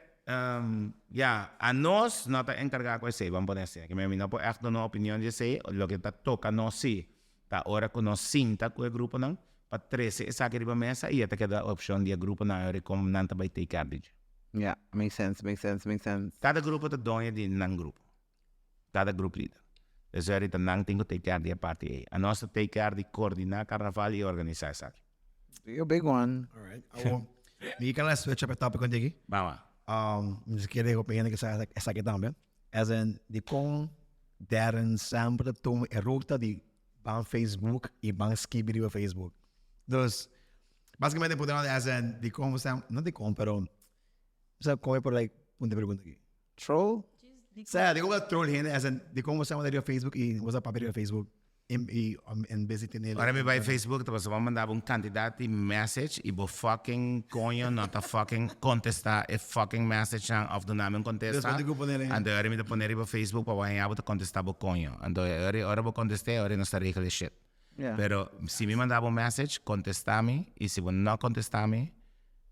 ya anos no ta enkargá ku esei, ban pone asina, mi no por ègt duna opinion di esei, loke ta toka nos si Ta ora ku nos sinta ku e gruponan pa trese esaki riba mesa i e ta keda opshon di e gruponan ayori kon nan ta bai take care di dje. Yeah, makes sense, makes sense, makes sense. Kada grupo ta doño di nan grupo, kada group leader. Esei ahorita nan tin ku take care di e parti ei. Anos ta take care di koordiná karnaval i organisá esaki. You're a big one. Alright. Awor, mi ke switch up e topic un tiki. Bama. Mi ta kere hopi hende ke sa esaki tambe. As in, dikon Darren semper ta tuma e ruta di ban Facebook i ban skibi riba Facebook? Dus, basikamente por duna as in, dikon bo semper, no dikon, pero, sa kon e por like punta e pregunta aki? Troll? Sa, dikon bo ta troll hende as in, dikon bo semper ta riba Facebook i bo sa papia riba Facebook? I en bes di tene. Ora mi bai Facebook ta pasobra bo a manda bo un cantidad di message y bo fucking coño no ta fucking contesta e fucking message nan of duna mi un contesta. Despues di cu pone Anto e ora mi ta pone riba Facebook pa bo haña bo ta contesta bo coño. Anto e ora ora bo contesta e ora nos ta regla e shit. Pero si mi manda bo un message contesta mi y si bo no contesta mi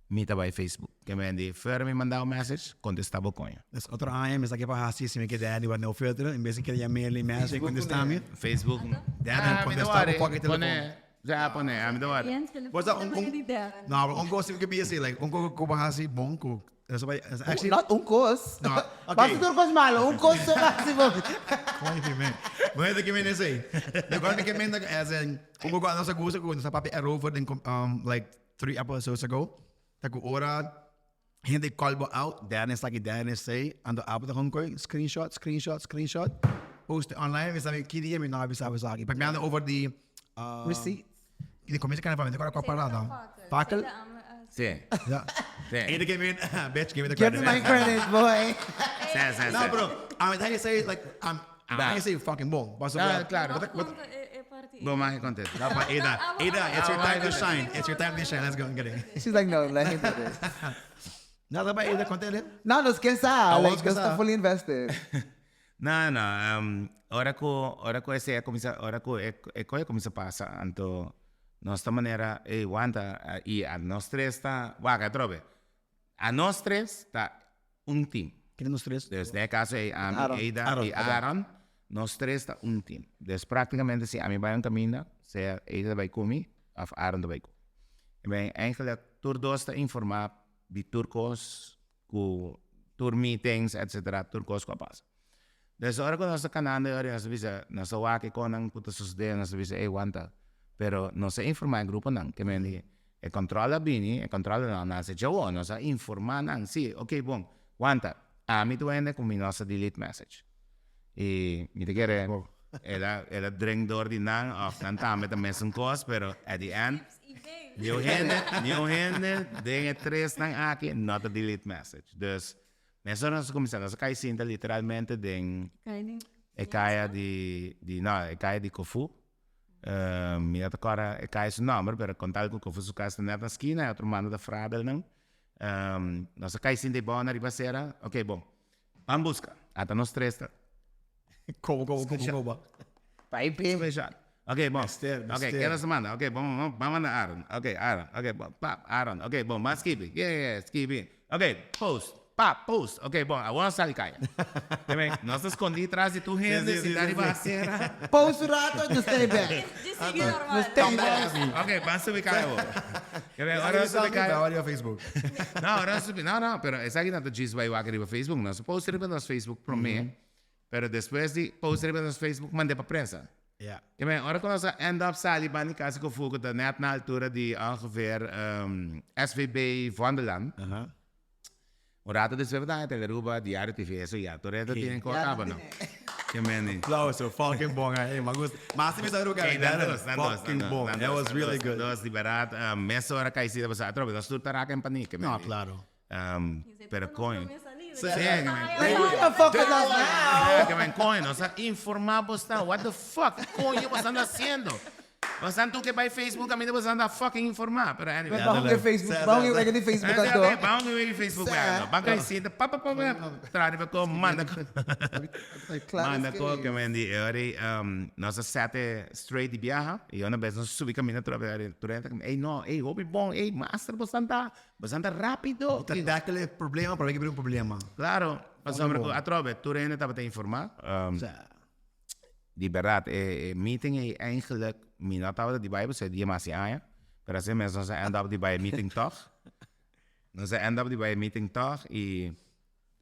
Mi ta bai Facebook. Ke men di, Fer mi manda un message, kontesta bo koño. Des otro aña mi sa ke pa hasi si mi ke Daddy wak no filter, en bes di kere yam'é li message kontesta mi. Facebook. Daddy kontesta bo fucking telefon. Sea pone, ami ta wòrdu. Bo sa un un no, un kos ku bi así, like un kos ku bo hasi bon ku actually Not un kos. No, okay. Basta tur kos malo, un kos so hasi bon. Kon ki men? Bo hende ke men esei. De kon ke men as in un kos ku nos a gusta ku nos a papia erover den like 3 episodes ago ta ku ora hende call bo out, derde esaki, derde esei, anto abo ta kon koe screenshot, screenshot, screenshot, post online, mi sabi ki dia mi no a bisa bo esaki. Papiando over di Receipts. Di comienzo carnaval, mi ta acorda cua parada. Fakel? Si. Ja. Si. Ene ke men, bitch, give me the Give credit. me my credit, boy. Si, si, si. No, pero, ami ta esei, like, I'm, Da. I'm esei fucking bon. Pasobra, Ah, claro. Bo ta- bo ta- Bo mag e contesta. Da pa Ada. Ada, it's your time to shine. It's your time to shine. Let's go. I'm kidding. She's like, no, let him do this. Nada pa Ada, contele. No, nos ke sa. Ah, Like, nos ke nos ta sa. fully invested. No, no. Um, ora ku, ora ku ese a kuminsá, ora ku e, e koe kuminsá pasa, anto nos ta manera, ey, wanta, i a nos tres ta, wak atrobe. A nos tres ta un team. Ken nos tres? Dus den e caso ei ami, Aaron. Ada Aaron, i ok. Aaron, nos tres ta un team. Dus prácticamente si ami bai un caminda, sea Ada ta bai cu mi of Aaron ta bai cu mi. I ben eigenlijk tur dos ta informa di tur cos cu tur meetings etcetera, tur cos cu a pasa. Dus ora cu nos ta canando e ora nos ta bisa, nos ta wak e conan cu ta sucede, nos ta bisa ey wanta, pero nos a informa e gruponan, ke men di e control a bini, e control a no haci djawo, nos a informa nan, si, ok bon, wanta, ami ta wende cu mi nos a delete message. Y mi ta kere el a el a drink door di nan of nan tambe ta mesun cos, pero at the end niun hende, niun hende den e tresnan aki no ta delete message. Dus Mesora nos a kuminsá, nos a kai sinta literalmente den e kaya di, di no, e kaya di Kofu. Mi no ta kòrda e kaya su nòmber, pero kon tal ku Kofu su kas ta nèt na skina, e otro manda ta Fradelnan. Nos a kai sinta ei bòna riba sera, ok bon, ban buska. Ata nos tres ta. Kobo, kobo, kobo, kobo. Paipe. Special. Ok, bon. Mester, Ok, mester. ken nos ta manda? Ok, bon, bon, ban manda Aaron. Ok, Aaron. Ok, bon, pap, Aaron. Ok, bon, ban skibi. Yeah, yeah, yeah, skibi. Ok, post. Pap, post. Ok, bon, awor nos sali kaya. Te men, nos ta skondi tras di tur hende, Sí, sí, sinta sí, riba sí. acera. Post un rato, nos stay back. Just sigui normal. Nos stay back. Ok, ban subi kaya awor. Te men, ora nos subi kaya. Ahora riba Facebook. No, ora nos subi, no, no, pero esaki no ta djis bai wak riba Facebook. Nos a post riba nos Facebook prome. Pero despues di post riba nos Facebook mand'é pa prensa. Ja. I men, ora ku nos a end up sali banda di kasi ku Fuku ta net na altura di ongeveer SVB Vondelland. Un rato despues bo ta haña Telearuba, Diario TV, eso ya. Tur e ta tienen kos kaba no. Ke meni. Aplauso, fucking bon ahí. Me gusta. Mas si mi sa Aruba, Ey, nan dos, nan dos, fucking nan dos, bon. nan That dos, was nan really dos, good. Dos, di berdad, mesora kai sita pasobra atrobe nos tur ta raka en paniek. No, claro. Pero coño. Sí, Like, you can't fuck with us now. Que men coño, nos a informa bos ta. What the fuck? Coño bos anda haciendo? Bos anda que by Facebook, a mí bos anda fucking informa. Pero anyway. Bajo que Facebook, bajo que que di Facebook anto. Bajo que Facebook, bueno. Banca y sienta, pa pa pa pa. Tra di ko manda ko. Manda ko que men di ori nos a sete straight di biaha y una vez nos subi camina tra turenta. Ey no, ey hopi bon, ey master bos anda. Bastante rápido. Bo ta tackle e problema prome ke bira un problema. Claro, pasobra ku atrobe tur hende tabata informá. Di bèrdat e meeting ei eigenlijk mi no tabata di bai pasobra e dia mas di aña, pero asina mes nos a end up di bai e meeting tòg. Nos a end up di bai e meeting tòg i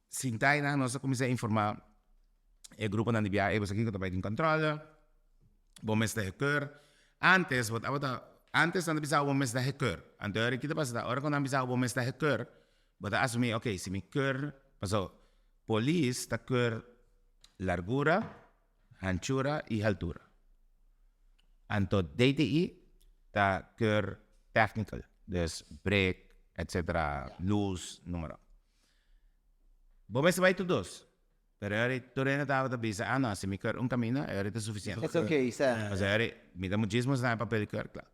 sinta einan nos a kuminsá informá e gruponan di biaha, ey boso kiko ta bai tin kòntròle. Bo mes ta hekeur. Antes bo tabata, antes nan ta bisa bo mes ta hekeur. Anto ora ki ta pasa ta ora ku nan bisa bo mes ta hekeur, bo ta asumí ok si mi keur, paso polis ta keur largura, hanchura i haltura. Anto DTI ta keur technical, dus brek etcetera, lus, numero. Bo mester bai tur dos. Pero e ora tur hende tabata bisa, ah no, si mi keur un camino, e ora ta suficiente. It's okay, sa. Pasobra e ora mi ta muchismo sa papel di keur, kla.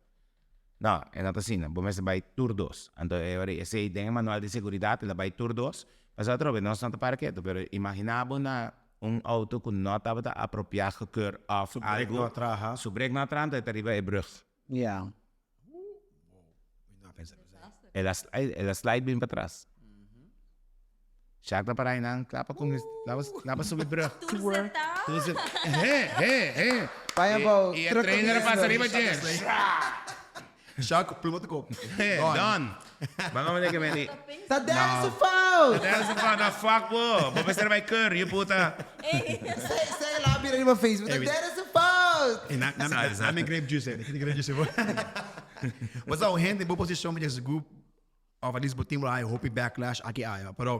No, e no ta asina, bo mester bai tur dos. Anto e ora esey den e manual di seguridad el a bai tur dos, pasobra atrobe nos no ta para ketu, pero imagina bo na un auto cu no tabata apropia gekeur of Su brek algo. no a traha. Su brek no a traha, anto e ta riba e brug. Yeah. El a, el a slide bin patras. Shak ta para einan, kla pa kumis, kla pa, kla pa subi brug. Tur sentá. Tur sentá. He, he, he. Bai abou, I e truck trainer a pasa riba dje. Shak, pluma ta kop. He, done. Ban a mene ke meni. Ta derde su fout. Ta derde su fout, na fuck bo. Bo mester bai keur, yu puta. Sei, sei la bira riba Facebook. Ta derde su fout. E na, na, na mi grape juice, eh. Ki grape juice bo. Bo sa un hende den bo posicion mi dje sigur of at least bo tin bo haña hopi backlash aki aya. Pero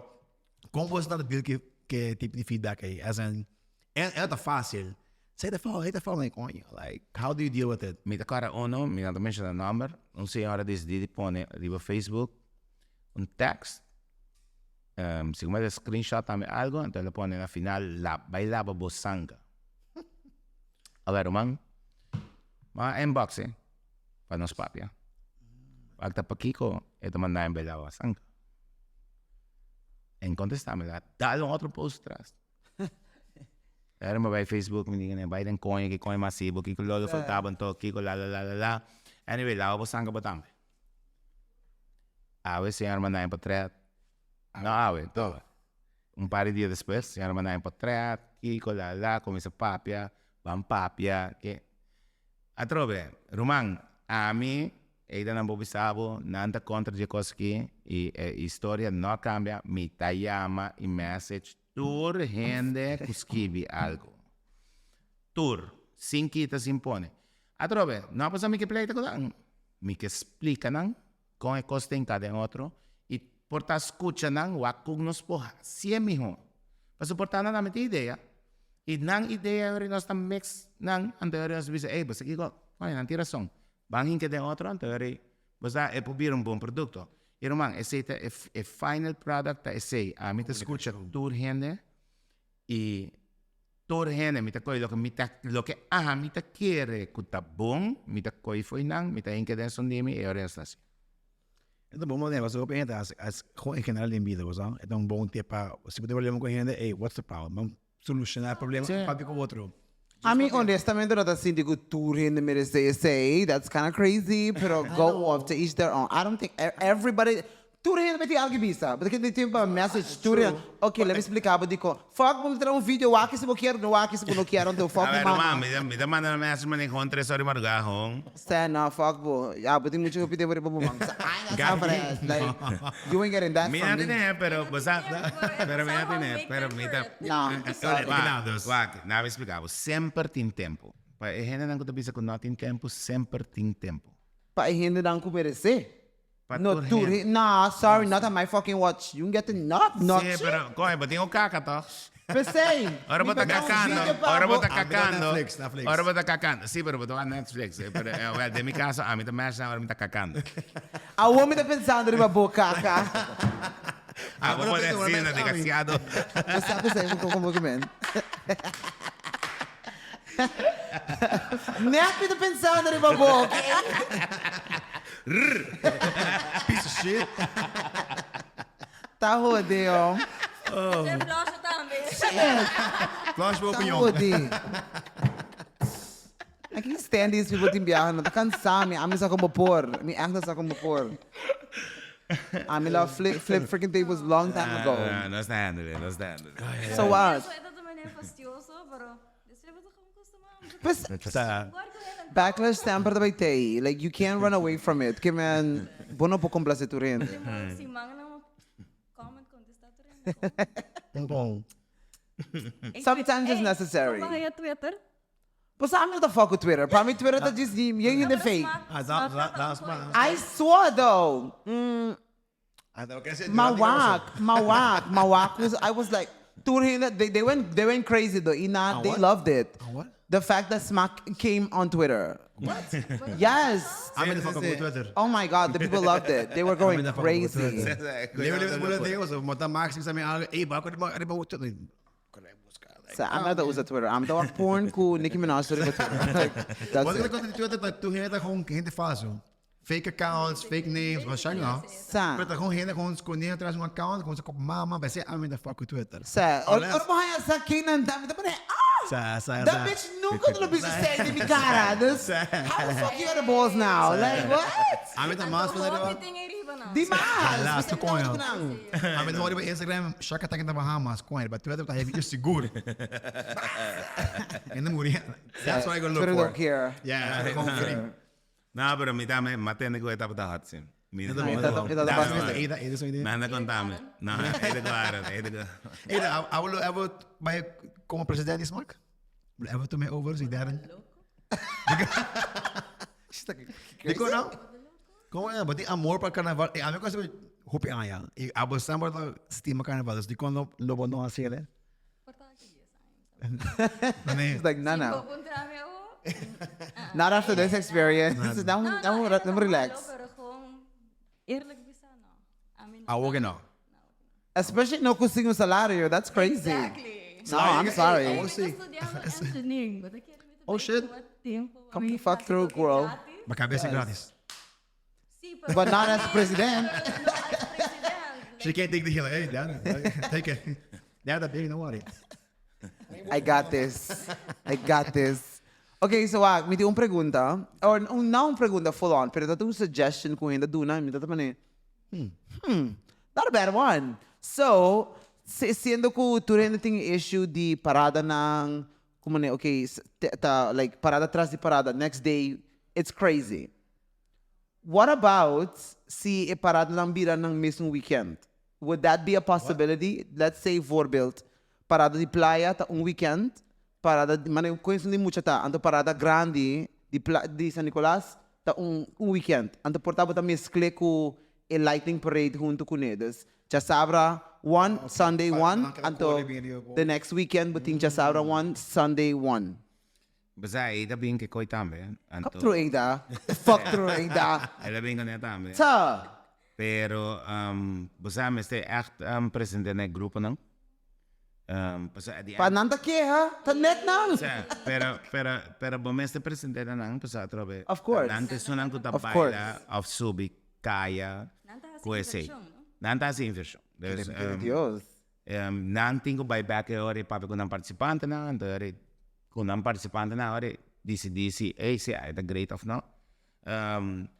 kon bo ta deal ku e tipo di feedback ei? As in, e no ta fácil. Sei ta fout, sei ta fout, like coño, like how do you deal with it? Mi ta kòrda uno, mi no ta menshona nòmber, un señora disidí di pone riba Facebook un tèks, segun mi ta screenshot tambe algu, anto el a pone na final, la bai laba bo sanga. Awor ruman, mi a inbox e pa nos papia. Wak ta pakiko e ta manda mi bai laba sanga. En kontestá mi, el a dal un otro post tras. Era mi bai Facebook mi di bai den koño ki koño mas sibo kiko lolo faltaba anto kiko la la la la la anyway laba bo sanga bo tambe awe señor manda mi potret no awe to un par di dia despues señor manda mi potret kiko la la kuminsa papia ban papia ke atrobe ruman ami Eyda nan bo bisa bo, nan ta kontra dje kos aki i e historia no a kambia, mi ta yama i message tur hende ku skibi algu. Tur, sin kita sin pone. Atrobe, no a pasa mi ke pleita ku nan, mi ke splika nan kon e kos tin ka den otro i por ta skucha nan wak kon nos por hasié mihó. Pasobra por ta nan tambe tin idea i nan idea ora nos ta mix nan anto ora nos bisa ey bo sa kiko, oye nan tin rason. Ban hinca den otro anto eri bo sa e por bira un bon producto. Y ruman esey ta e final product ta esey. Ami ta scucha tur hende y tur hende mi ta coge loke mi ta loke ami ta kere cu ta bon mi ta coge fo'i nan mi ta hinca den esun di mi y ora nos ta haci. E ta bon manera pasobra hopi hende ta haci haci gewoon en general den bida bo sa e ta un bon tip pa si bo tin problema cu hende ey what's the problem ban Soluciona e problema un papia cu otro. Ami honestamente no ta sinti cu tur hende merece esey, that's kinda crazy, pero go off to each their own. I don't think everybody, tur hende bay tin algo bisa, bo ta kende tin pa message tur hende, ok let me splica bo dicon, fuck bo ta traha un video wak si bo kier no wak si bo no kier anto fuck bo mama. Mi ta manda un message mane gewoon tres ora di madruga gewoon. Stan no fuck bo, ya bo tin mucho hopi tempo riba bo man, I ain't got time for that, like you ain't getting that Mi from no me. tine pero bo sa, pero mi no tine, pero mi ta. No, sorry. Wak, wak, na mi splika bo, semper tin tempo. Pa e hendenan ku ta bisa ku no tin tempo, semper tin tempo. Pa e hendenan ku meresé. Pa No tur tur hende. hende, nah, sorry, not on my fucking watch. You get not, not. Sí, pero koe, bo tin un kaka toch? P'esei, Ora bo mi ta ta un kakando, video pa ora bo bo. ta Ami ta kakando, Netflix, Netflix. ora bo ta kakando. Sí, pero bo ta wak Netflix. eh, Pero, eh, well, den mi caso, ami ta mesh ora mi ta kakando. Awor mi ta pensando riba bo kaka. Ah, bo Ora pone pensa, ora asina, pensa ami. desgraciado. Bo sa p'esei bo como ku men. Net mi ta pensando riba bo, okay? Piece of shit. Ta hode, oh. Ser flush tambe. Shit. Flush bo Ta opinion. hode. I can't stand these people tin biaha nan ta cansa mi. Ami sa como por. Mi echt no sa como por. Ami lo flip, flip freaking tables long time ago. No, no está handle, no está handle. So what? Eso e ta manera fastioso, pero despues bo ta gewoon costuma. Pues, Sa. backlash semper ta bay tey. Like, you can't run away from it. Ke men, bo no por complace tur hende. Siman nan comment contesta tur hende. Bon. Sometimes it's necessary. Como haya Twitter? Pues ami no ta fuck cu Twitter. Pa mi Twitter ta djis di yen hende fake. Ah, da, da, da, da. I saw though. Mm, Ah, da, kasi mawak, mawak, mawak was I was like tur hende they, they went they went crazy though. Ina, they what? loved it. what? The fact that Smack came on Twitter. What? Yes. I'm in the fuck up with Twitter. Oh my God, the people loved it. They were going I'm in the fuck up with crazy. Twitter. Leve, leve, leve, leve, leve, mota Max, sa mi algo, ey, bako di ba, di ba Twitter. So I'm not usa Twitter. I'm the porn ku Nicki Minaj riba Twitter. Like, that's Wat ik it. conta di Twitter, dat toen hende gewoon hende falso. Fake accounts, fake names, waarschijnlijk nou. Sa. Maar dat gewoon hende gewoon sconeer atrás un account, gewoon ze kop mama, bij ze I'm in the fuck with Twitter. Sa. Ora ora mo haya sa kinan dami ta pone. Ah! Sa, sa, That sa. bitch nunca te lo biso say de mi cara. This, how the fuck you got the balls now? Like what? I'm in the maas van Hopi de ting riba nan. Di mas! Hala, tu Especialmente coño. ku nan. A mi ta riba Instagram, Shark Attack in the Bahamas, coño, riba Twitter ta heavy sigur. Hende muri. That's what I go look Twitter for. don't care. Yeah, that's what I'm feeling. No, pero mi tambe, m'a tende ku e tabata hot, sí. Mi Eda, Eda, eda, Dame, eda, man. Eda, Eda, so idea. Manda contame. No, Eda claro, Eda claro. Eda, I will ever bai como president di Smaak? Will ever to me over, si derde. Dico no? Como é? But amor para carnaval. E a mim coisa hopi aña. E abo sempre ta stima carnaval. Dus di quando lobo no hacer, eh? Nee. She's like, no, no. Puntra mi awo. Not after this experience. No, Now, No, now, no, now relax. Pero gewoon eerlijk bisa, no. I mean, Awo que no. Especially no consigo un salario. That's crazy. Exactly. No, I'm sorry. I will see. Estudiando engineering, but ik Oh, shit. Come the fuck through, girl. Maar cabeça gratis. Sí, pero But not as president. No as president. She can't take the hill. Hey, Dad, take it. Dad, baby, don't worry. I got this. I got this. Okay, so ah, mi tin un pregunta. Or un, no un pregunta full on, pero dat un suggestion ku hende duna, mi ta mane. Not a bad one. So, siendo ku tur hende tin issue di parada nan, como ne, okay, ta, like parada tras di parada, next day, it's crazy. What about si e parada nan bira nan mesmo weekend? Would that be a possibility? Let's say voorbeeld, parada di playa ta un weekend, parada di, mane coincidente di mucha ta, anto parada grandi di, di San Nicolas ta un weekend. Anto por ta bo ta mezcle ku e lightning parade hunto ku ne. Dus Djasabra one, Sunday Pa- one, nan keda anto kore bien di the next weekend bo tin Djasabra one, Sunday one. Basta, Ada bin ke koi tambe. Come Anto, through, Ada. Fuck through, Ada. Ela bin kuné tambe. Ta. Pero, basta, mester echt presente na grupo nan. Basta, di Pa nan ta keha, ta net nan. Sa, pero bo mester presente na nan, basta atrobe. Of course. Nan te sunan ku ta Of course. baila, of subi, kaya, Nan ta hasi ku esei. inversión, no? Nan ta hasi inversión. Dus, Dios. Nan tin ku bai back e ora e papia ku nan participante nan, anto e ora ku nan participante nan ora decidi si, ey, si e ta great of no.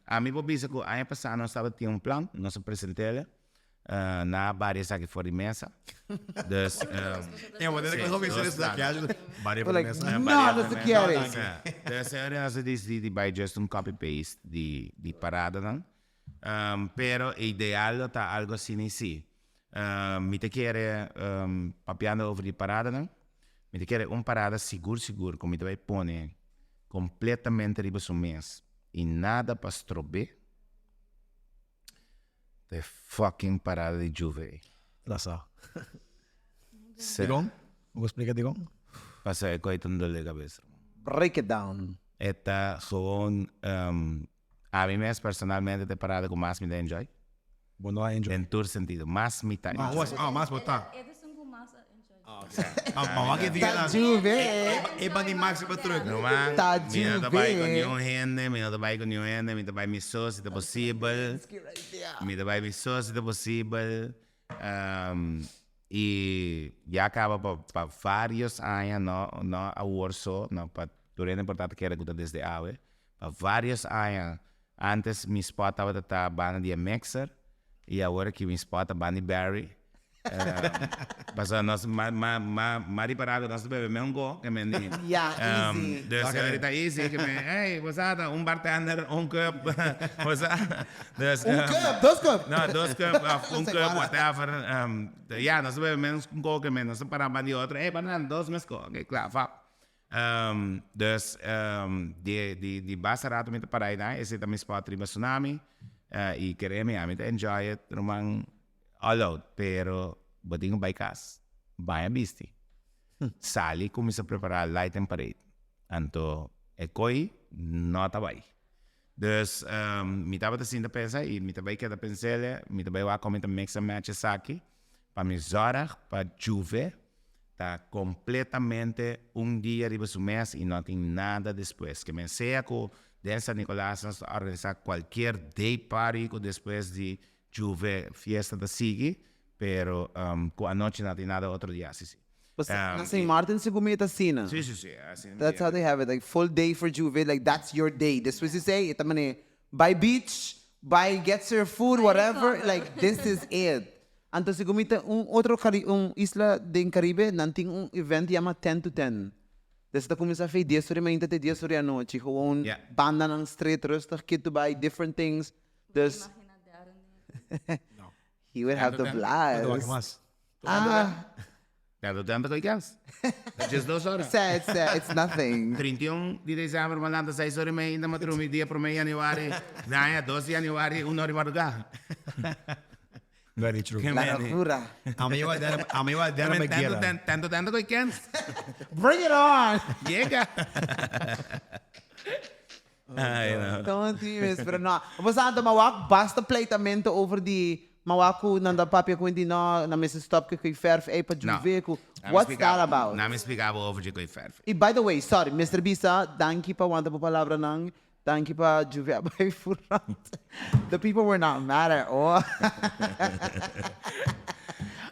Ami por bisa ku aña pasá nos tabatin un plan, nos a present'el na baria esaki for di mesa. Dus, Ja, maar dat is ook Sí, iets dos dat plannen. Baria for Like, di mesa. no, no se quiere. Dus e ora nos a decidi di bai just un copy paste di parada nan. Pero ideal lo ta algo asina si. Mi ta kere, papiando over di parada nan, mi ta kere un parada sigur sigur ku mi ta bai pone completamente riba su mes i nada pa strob'é, ta e fucking parada di Juve. La sa. Sí. Dikon? Bo splika dikon? Pasobra e koi ta un dolor di kabes. Break it down. E ta gewoon, ami mes personalmente ta e parada ku mas mi ta enjoy. Bo no a enjoy. Den tur sentido. Mas mi ta Ah, enjoy. ah, mas bo ta. E esun ku mas a enjoy. Ah, ma wak e dia Ta Juve. E ban di Max riba truck. No man, Ta mi no ta bai ku Juve. niun hende, mi no ta bai ku niun hende, mi ta bai mi so si ta posibel. Mi ta bai mi so si ta posibel. I ya kaba pa varios aña, no, no awor so, no pa tur hende por ta kere ku ta desde awe. Pa varios aña, antes mi spot tabata ta banda di e mixer, i awor aki mi spot ta banda di Barry. Pasobra nos ma ma ma ma ripará ku nos ta bebe meun go ke men di. Ya, easy. Dus ahorita easy ke men, hey, bo sa ta un bartender, un cup, bo sa. Dus, Un cup, dos cup. No, dos cup, of un cup, whatever. Ya, nos ta bebe menos un go ke men, nos ta pará banda di otro, hey, banda dos mes go, okay, kla, fap. Dus di di di basta rato mi ta pará einan, esei ta mi spot riba Tsunami, i kere mi, ami ta enjoy it, ruman, all out, pero bo tin ku bai kas, baña bisti, sali kuminsá prepará light and parade, anto e koi no ta bai. Dus mi tabata sinta pensa i mi ta bai keda pens'el, mi ta bai wak kon mi ta mix and match esaki pa mi zorg pa Juve ta completamente un dia riba su mes y no tin nada despues. Ke men sea cu den San Nicolas nos ta organisa cualkier day party cu despues di Juve fiesta ta sigui, pero cu anochi no tin nada otro dia asi si. Pues na Saint Martin segun mi e ta asina. Si, si, si. Asina That's how they have it, like full day for Juve, like that's your day. Despues di esey e ta mane bay beach. Bai gets her food whatever like this is it. Anto segun mi ta un otro cari un isla den Caribe nan tin un event yama ten to ten. Des ta cuminsa fei dies ora mainta te dies ora anochi gewoon Yeah. bandanan straight rustig kitu bai different things dus he would have the blast. Ah. Tanto tanto koy kens. Just dos ora. Sa, it's, uh, it's nothing. 31 di december mi lanta 6 ora y media inda mi drumi dia prome januari. Daña 2 di januari 1 ora di madruga. Very true. Ke La meni. locura. Ami iba dera, ami iba dera Tanto me tanto tanto tanto koy kens. Bring it on! Yega. Ay, no. Don't do pero no. Bo sa anto mawak basta pleitamento over di mawak ku nan da papia ku di no na mester stop ku koe verf ei pa No. juve ku Na mi what's splika- that about? Na mi splika bo over di koe verf. I by the way, sorry, Mister Bisa, danki pa wanta bo palabranan, danki pa juve a bai furant. The people were not mad at all.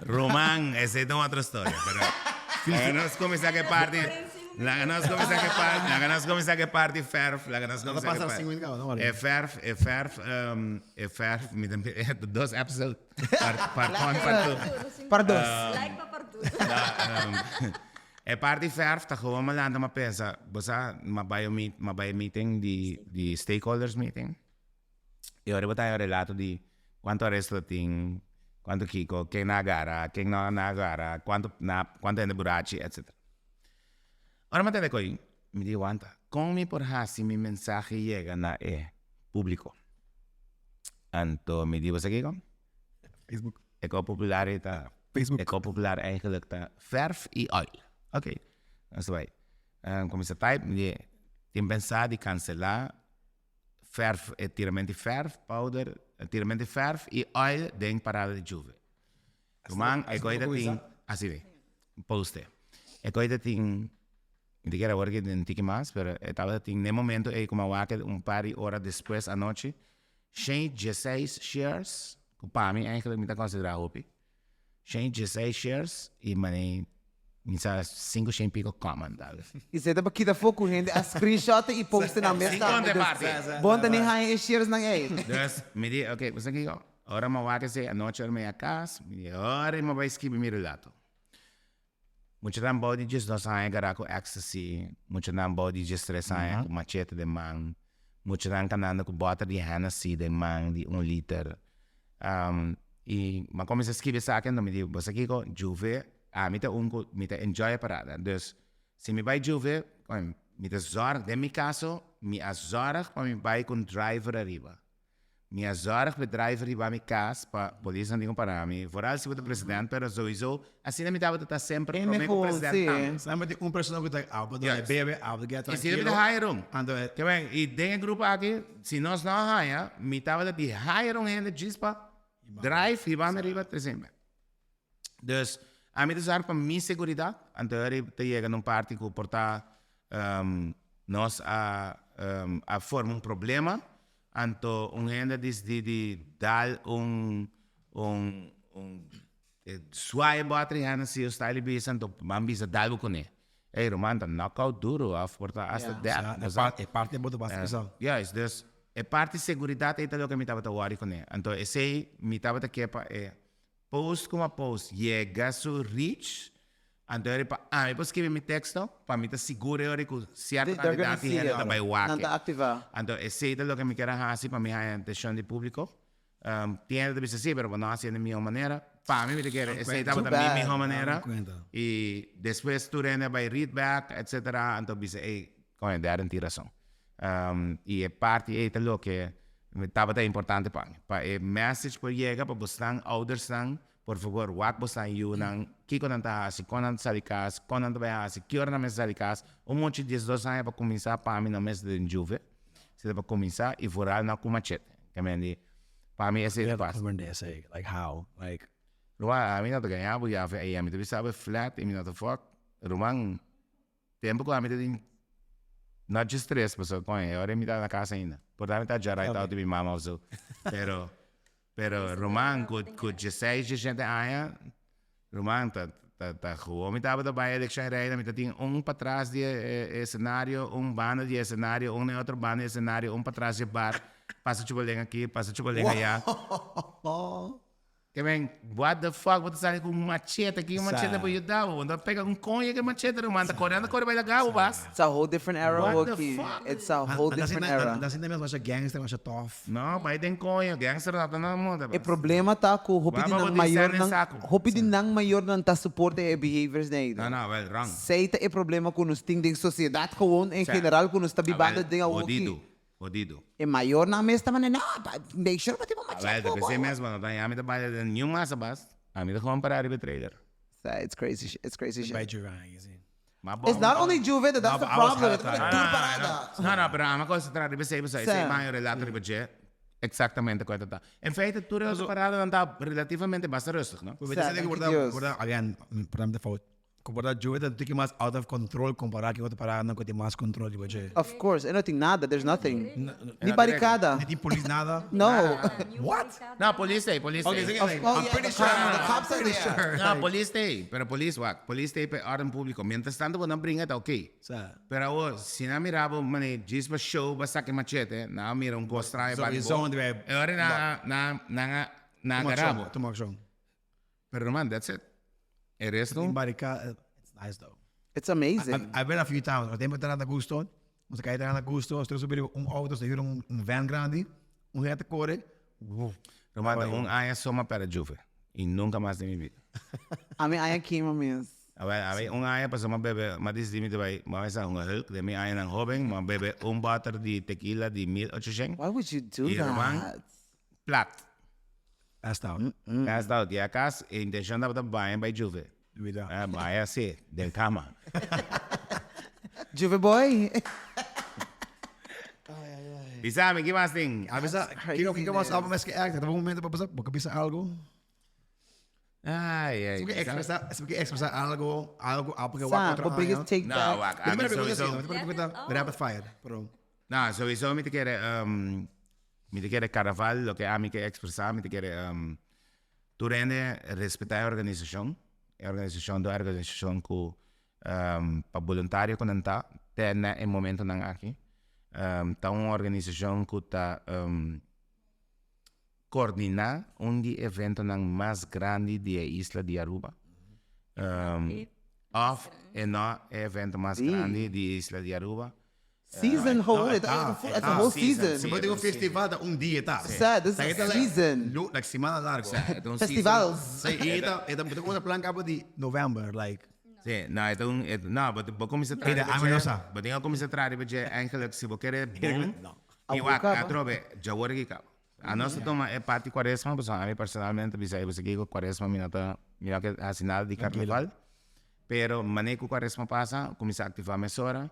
Roman, esei ta un otro storia, pero laga nos kuminsá ku e parti, laga nos kuminsá ku e parti, laga nos kuminsá ku e parti verf, laga nos No ta kuminsá ku e pasa parti. cinco minuut kaba, no worry. E verf, e verf, e verf, mi ta dos episode, part, part one, part two. Part dos. Like pa part dos. E parti verf ta gewoon mi lanta mi a pensa, bo sa, mi a bai un meet, mi a bai meeting di, di stakeholders meeting. E ora bo ta haña un relato di cuanto aresto ta tin, cuanto kico, ken nan a gara, ken no nan a gara, cuanto na cuanto hende burachi, etcetera. Ora mi a tende ko'i, mi di wanta, con mi por haci mi mensahe yega na e publico? Anto mi di bo sa kico? Facebook. E ko popular ei ta, Facebook. e ko popular eigenlijk ta verf y oil. Ok, nos ta bai. Cuminsa type, mi di, tin pensa di cancela Verf, e tiramento di verf, powder, e tiramento di verf y oil den parada di Juve. Ruman, e koe ta tin, asi ve, poste. E koe ta tin, mi ta kere awor ke den tiki mas, pero e tabata tin n'e momento ey ku mi a wak un par di ora despues anochi, shen dieseis shares, ku pa mi eigenlijk mi ta konsidera hopi. Shen dieseis shares y mane mi sa cinco shen pico comment tal vez. Y se ta pa kita fo cu hende a screenshot y post nan mes Sin tambe. conta Dus parti. bon ta ni haña e shares nan ey. Dus mi di ok bo sa kico ora mi a wak esey anochi ora mi a cas mi di ora mi a bay skibi mi relato. Muchanan bou di diesdos aña gara ku ecstasy, muchanan bou di diestres aña ku machete den man, muchanan kanando ku bòter di Hennessy den man di un liter. I mi a kuminsá skibi esaki anto mi di, bo sa kiko, Juve, ami ta un ku mi ta enjoy e parada. Dus, si mi bai Juve, mi ta zòrg, den mi kaso, mi a zòrg pa mi bai ku un driver ariba. Mi a zorg pa e driver riba mi cas pa polisnan tin cu para mi, vooral si bo ta president, pero sowieso asina mi tabata ta semper E prome cu mehor, president si. tambe. Semper tin un persona cu ta abo ta Juist. bebe, abo ta get Y si mi tranquilo. ta hire un. Anto e. Ke men, y den e grupo aki, si nos no a haya, mi tabata di hire un hende djis pa drive hiba mi riba trece mi. Dus, ami ta zorg pa mi seguridad, anto ora ta yega na un parti cu por ta nos a a forma un problema, anto un hende a disidi di dal un un un zwaai boter di Hennessy of style bisa, anto ban bisa dal bo cune. Ey ruman ta knockout duro of por ta hasta death. E parti bo ta basta pisa. Juist, dus e parti seguridad ey ta loke mi tabata worry cune. Anto esey mi tabata ke pa e Post kuma post yega su reach, anto eri pa ami por skibi mi teksto, pa mi ta sigur e ora ku sierto They're gonna kantidat di see hende it. ta bai wak. Nan ta aktivá. Anto esei ta loke mi kier a hasi pa mi haña atenshon di públiko. Tin hende ta bisa si, pero bo no hasié di mihó manera. Pa mi mi ta kere esei Too tabata mi bad. mihó manera. I despues tur hende a bai read back etcetera, anto bisa ey, koño Darren tin rason. I e parti ei ta loke tabata importante pa mi. Pa e message por yega pa bosnan oudersnan, por favor wak bosnan yunan, kiko nan ta hasi, kon nan ta sali kas, kon nan ta bai hasi, ki ora nan mester sali kas. Un mucha di diesdos aña pa kuminsá pa mi no mester den juve, si ta pa kuminsá i vooral no ku machete. Ke men di, pa mi esei ta pas. Like how? Like. Ruman, ami no ta gaña bo yafe ei, ami ta bisa bo e flat i mi no ta fuck. Ruman. Tempo cu ami ta tin not just tres pasobra con e ora mi ta na casa ainda. Por ta mi ta dja right out di mi mama of zo. Pero, pero ruman cu cu dieseis, diesshete aña, ruman ta ta ta gewoon mi tabata bay eleccion reina mi ta tin un patras di e e escenario, un banda di e escenario, un na e otro banda di e escenario, un patras di e bar. Pasa chupa lenga aki, pasa chupa lenga aya. Ke men, what the fuck, bo ta sali ku un machete, ki machete bo yuda bo? Bo ta pega un koño ku e machete ruman, ta kore anda kore bai laga bo bas. It's a whole different era, What the Woki. fuck? It's a whole different era. Anda sinta mes masha gangster, masha tough. No, bai den koño, gangster no ta na moda E bas. problema ta ku hopi di Waba bo nan tin sèn den mayornan, saku. hopi di nan mayornan ta support e behaviors nei. No, no, wel, wrong. Esei ta e problema ku nos tin den sosiedat gewoon en Sa. general ku nos ta Ah, bibando wel, den awoki. hodido, hodido. E mayornan mes ta manda, no, make sure bo tin bo Ah, machete wel, ku ta bo. pesei mes, bo no ta haña mi ta baila den niun masa bas. Ami ta gewoon para riba e trailer. Sa, it's crazy shit, it's crazy shit. Bai Juve, ah, easy. Ma bon. It's not only Juve, that's the No, but I was problem. hella It's tired. tur parada. No, no, pero ami a concentra riba esei, pasobra esei Sa. baño relato riba dje, exactamente cu e ta ta. En feite, tur e otro paradanan ta relativamente basta rustig, no? Pues beta Sa, sende danki ku Dios. por ta, again, por ta fout. Ku por ta Juve ta un tiki mas out of control compará ku otro paradanan ku tin mas control riba dje. Of course, e no tin nada, there's nothing. Ni no barricada. Ni tin polis nada. No. What? No, polis t'ei, polis Okay, t'ei. so like, Oh, I'm yeah, pretty the sure. cops, the cops are pretty there. sure. No, polis t'ei, pero polis wak, polis t'ei pa e orden publico. Mientras tanto bo nan bringa ta ok. Sa. Pero awor, si nan mira bo mane djis pa show ba saki machete, nan a mira un cos trae So, ba di e bo. zone debe- E ora nan nan nan a nan a Tuma gara accion, bo. tuma accion. Pero man, that's it. E resto. Tin barricada, it's nice though. It's amazing. I've, I've been a few times. O tempo na Gusto, nos a kai na Gusto, nos subi un auto, nos un, un van grandi, un gente core. Ruman, un aña so m'a perde Juve. Y nunca mas den mi vida. Ami aña kima mes. Awel, ami un aña pasobra m'a bebe, m'a disidi mi ta bai, m'a mesa hunga hulk den mi añanan hoben, m'a bebe un boter di tequila di 1800. Why would you do Y ruman, that? plat. Passed out. Passed out. Y acas e intencion tabata baña bay Juve. Vida. Ah, baña si, den cama. Juve boy. Bisa mi, ki mas tin? A bisa, kiko kiko mas algo mes ke act? Tabata un momento pa bisa, bo ke bisa algo? Ay, ay. Si bo ke expresa, si bo ke expresa algo, algo, algo ke wak Sa, otro bo biggest aña. take No, back. wak, Mi ami primera pregunta sowieso. si, mi primera pregunta rapid fire, pero. No, sowieso mi ta kere, Mi ta kere carnaval loke ami ke expresa, mi ta kere tur hende respeta e organisacion, e organisacion ta un organisacion cu pa boluntario cu nan ta te na e momentonan aki, ta un organisacion cu ta coordina un di eventonan mas grandi di e isla di Aruba, of e no e evento mas grandi di e isla di Aruba. Season whole, it's a whole season. Si bo tin un festival ta un dia ta. Sa, this is a season. Like simana largo. Festivals. Si, e ta, e ta, bo ta cuminsa plan caba di november, like. Si, no, e ta un, no, bo bo cuminsa traha riba dje, bo tin a cuminsa traha riba dje eigenlijk si bo kere bon, y wak, atrobe, djawor aki caba. Anos ta tuma e parti cuaresma, pasobra ami personalmente bisa e bisa kico cuaresma mi no ta, mi no ke haci nada di carnaval, pero mane cu cuaresma pasa, cuminsa activa mesora.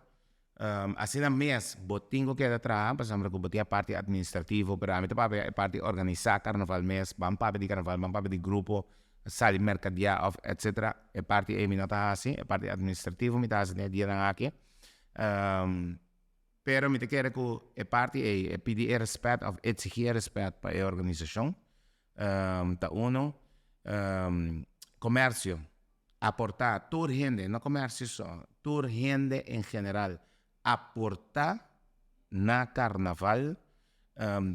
Asina mes bo tin ku keda traha, pasobra ku bo tin e parti administrativo, pero ami ta papia e parti organisá karnaval mes, ban papia di karnaval, ban papia di grupo, sali merkadiá òf etsetera, e parti ei mi no ta hasi, e parti administrativo mi ta hasi den e dianan aki. Pero mi ta kere ku e parti ei, e pidi e rèspèt òf eksigí e rèspèt pa e organisashon, ta uno. Komersio. Aportá, tur hende, no komersio so, tur hende en general aportá na karnaval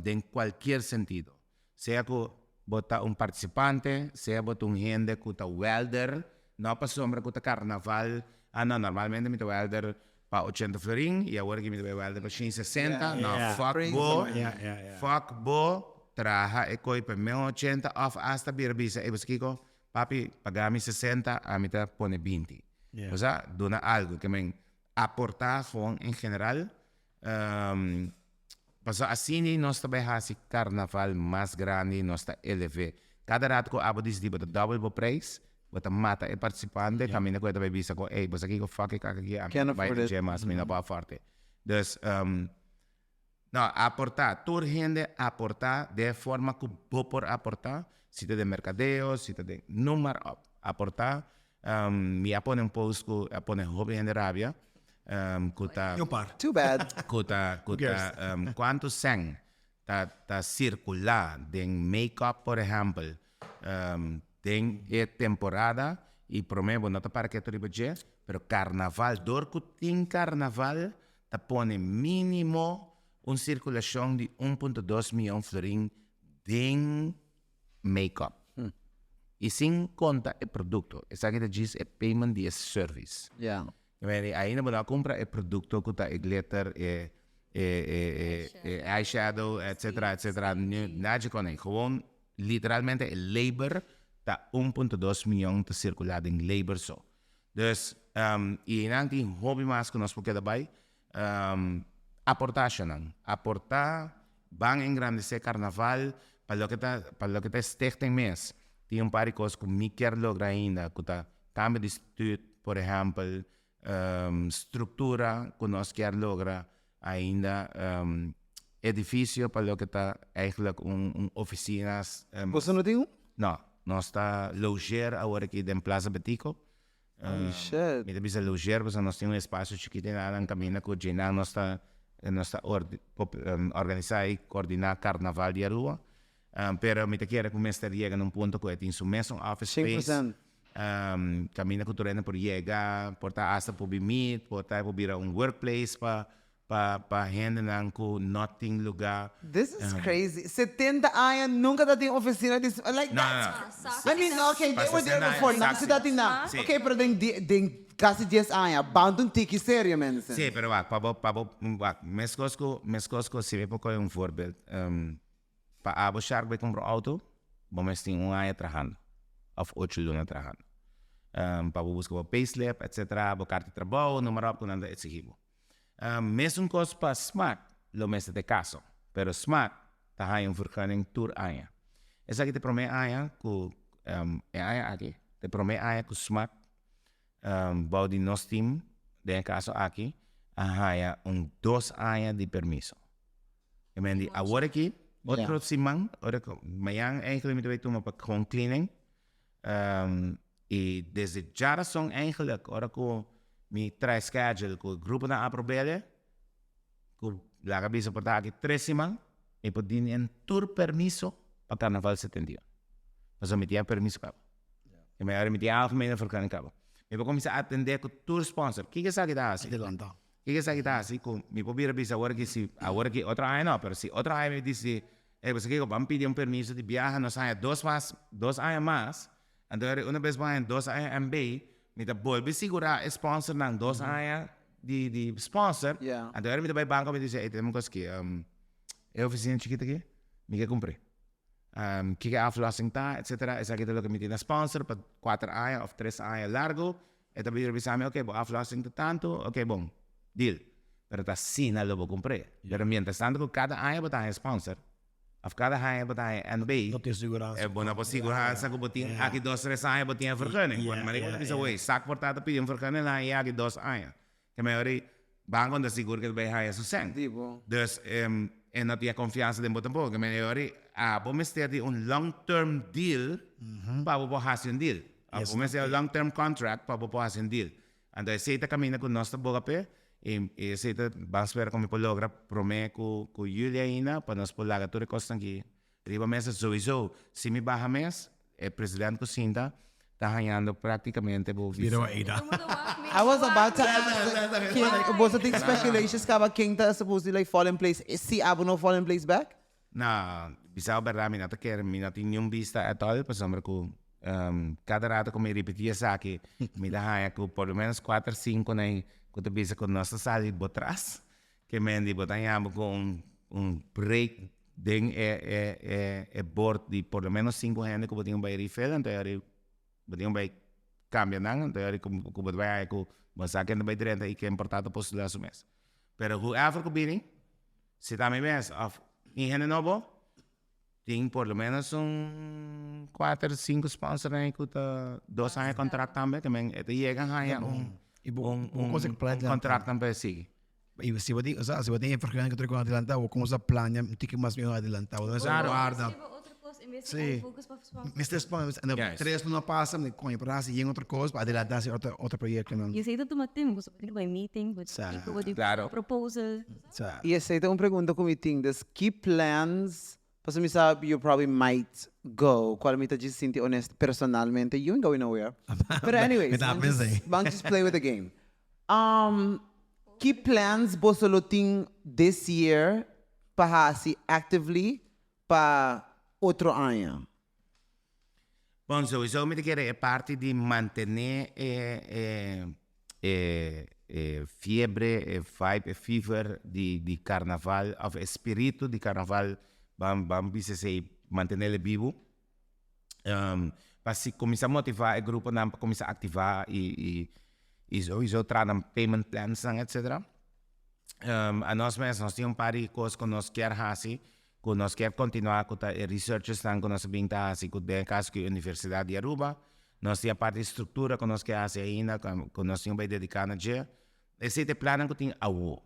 den kualkier sentido. Sea ku bo ta un partisipante, sea bo ta un hende ku ta welder, no pasobra ku ta karnaval, ah no, normalmente mi ta welder pa ochenta florin i awor aki mi ta bai welder pa shen sesenta, no, fuck bo, fuck bo, traha e koi pa meo ochenta òf asta bira bisa, ey bo sa kiko? Papi, paga mi sesenta, ami ta pone binti. Osea, duna algu, ke men aportá gewoon en general. Pasobra asina nos ta bai hasi karnaval mas grandi, nos ta elev'é. Kada rato ku abo disidí bo ta dòbel bo preis, bo ta mata e partisipante, kaminda ku e ta bai bisa ku, ey, bo sa kiko fuck e kaka aki, ami no bai dje mas, mi no por afort'é. Dus, No, aportá. Tur hende aportá den e forma ku bo por aportá, si ta den merkadeo, si ta den, noem maar op. Aportá. Mi a pone un post ku a pone hopi hende rabia, ku ta. Un par. Too bad. Ku ta, ku ta, kuantu sèn ta ta sirkulá den make-up por ehèmpel, den e temporada i promé bo no ta para ketu riba dje, pero karnaval, dor ku tin karnaval, Ta pone mínimo un sirkulashon di 1.2 mion florin den make-up. I sin konta e produkto. Esaki ta djis e payment di e service. Ainda bo no a kumpra e produkto ku ta e glitter, e e eyeshadow, etcetera, etcetera. Nada dje kon ei. Gewoon literalmente e labor ta 1.2 mion ta sirkulá den labor so. Dus, i einan tin hopi mas ku nos por keda bai. Aportashonnan. Aportá, ban engrandesé karnaval pa loke ta, pa loke ta e stichting mes. Tin un par di kos ku mi kier logra ainda ku ta kambio di statuut, por ehèmpel, struktura ku nos kier logra ainda, edifisio pa loke ta eigenlijk un un ofisina. Boso no tin un? No, nos ta logeer awor aki den Plaza Betico. Holy shit. Mi ta bisa logeer pasobra nos tin un espacio chikito einan nan caminda cu djenan nos ta nos ta organisa y coordina Carnaval di Aruba. Pero mi ta kere cu mester yega na un punto cu e tin su mesun office space. Caminda cu tur hende por yega, por ta hasta por bin meet, por ta por bira un workplace pa Pa pa hendenan ku no tin lugá. This is crazy. 70 aña nunca ta tin oficina di like No, that's no, no. I mean okay they Pa were there 60 aña, before nan si ta tin nan. Sí. Okay pero den die den casi dies aña banda un tiki serio mensen. Sí, pero wak, pa bo pa bo wak, meskos ku meskos ku si mi por kohe un voorbeeld, pa abo Shark bai kumpra un auto, bo mes tin un aña trahando òf ocho luna trahando. Pa bo buska bo payslip etcetera, bo karta di trabou, noem maar op ku nan ta eksigí bo. Mesun kos pa Smaak lo mester ta e kaso, pero Smaak ta haña un vergunning tur aña. Esaki ta e promé aña ku e aña aki ta e promé aña ku Smaak bou di nos team den e kaso aki a haña un dos aña di permiso. E men di awor aki otro siman ora ku mañan eigenlijk mi ta bai tuma pa gewoon cleaning. I desde djarason eigenlijk ora ku mi trae schedule ku e gruponan aprob'e ku laga bisa por ta aki tres siman mi por dini en tur permiso pa karnaval 71 pasobra mi tin e permiso kaba i mi ora mi tin e algemene vergunning kaba mi por kuminsá atendé ku tur sponsor kiko esaki ta hasi kiko esaki ta hasi ku mi por bira bisa awor aki si awor aki otro aña no pero si otro aña mi disi Ey, pasobra kiko, ban pidi un permiso di biaha, nos haña dos mas, dos aña mas, anto eri una bes bo haña dos aña MB, mi ta bolbe sigurá e sponsornan dos aña di di sponsor, anto eri mi ta bai banko mi dice, ey, tenemos un kos aki, e oficina chikito aki, mi ke kumpr'é. Kiko e aflossing ta, etcetera, esaki ta loke mi tin na sponsor pa kuater aña of tres aña largo, E ta bira bisa mi, ok, bo aflossing ta tantu, ok, bon, deal. Pero ta asina lo bo kumpr'é. Pero mientras tanto ku kada aña bo ta haña sponsor, òf kada aña bo ta haña NB, No tin siguransa. bo no por siguransa ku bo tin aki dos tres aña bo tin e vergunning. Manera ku bo ta bisa, wey, sak por ta ta pidi un vergunning la haña aki dos aña. Ke mayoria banco no ta sigur ku e ta bai haña su sèn. Dus e no tin e konfiansa den bo tampoko. Ke mayoria abo mester di un long term deal pa bo por hasi un deal. Abo mester un long term contract pa bo por hasi un deal. Anto esei ta kaminda ku nos ta boga p'e i esei ta ban spera ku mi por logra promé ku juli ainda pa nos por laga tur e kosnan aki Riba mesa souiso si mi baha mes e president cu sinta ta hañando practicamente bo visa. I was about to ask ken boso tin speculations caba ken ta supposed to like fall in place si abo no fall in place back? No, bisa bo berdad mi no ta kere mi no tin niun bista at all pasobra cu cada rato cu mi ripiti esaki mi ta haña cu por lo menos cuater cinco nan cu ta bisa cu nos ta sali bo tras Ke men di bo ta yama ku un un break den e e e e bord di por lo menos sinku hende ku bo tin ku bai refill anto yari bo tin ku bai kambia nan anto yari ku ku bo ta bai haya ku bo sa ken ta bai drenta i ken por ta ta postula su mes. Pero whoever ku bini si ta mi mes of tin hende nobo tin por lo menos un kuater sinku sponsor nan ku ta dos aña kontrakt tambe ke men e ta yega haya un un un kontrakt nan pa e sigui. I si bo tin, osea, si bo tin e vergunning ku tur adelantá, bo kumsa plania un tiki mas mihó adelantá. Bo no mester warda. Sí. Mester spon, tres luna pasa, mi koño por hasi yen otro kos pa adelantá si otro otro proyektonan. I esei ta tuma tempu, bo tin ku bai meeting, bo tin ku bai Claro. proposal. Sa. I esei ta un pregunta ku mi tin, dus ki plans, pasobra mi sa you probably might go, kual mi ta djis sinti honest personalmente, you ain't going nowhere. Pero anyways, Mi ta ban djis, pens'ei. ban djis play with the game. Ki plans boso lo tin this year? pa hasi actively pa otro aña? Bon, sowieso mi ta kere e parti di mantene e e e e fiebre, e vibe, e fever di di carnaval of e spiritu di carnaval ban ban bisa esey mantenele bibu. Pa si cuminsa motiva e gruponan pa cuminsa activa y y y sowieso traha nan payment plans nan etcetera. Anos mes nos tin un par di cos cu nos kier haci Ku nos kier kontinuá ku ta e researchesnan ku nos a bin ta hasi ku den e kaso ku e Universidat di Aruba. Nos tin aparte di struktura ku nos ke hasi ainda ku nos tin ku bai dediká na dje. Esei ta e plannan ku tin awo.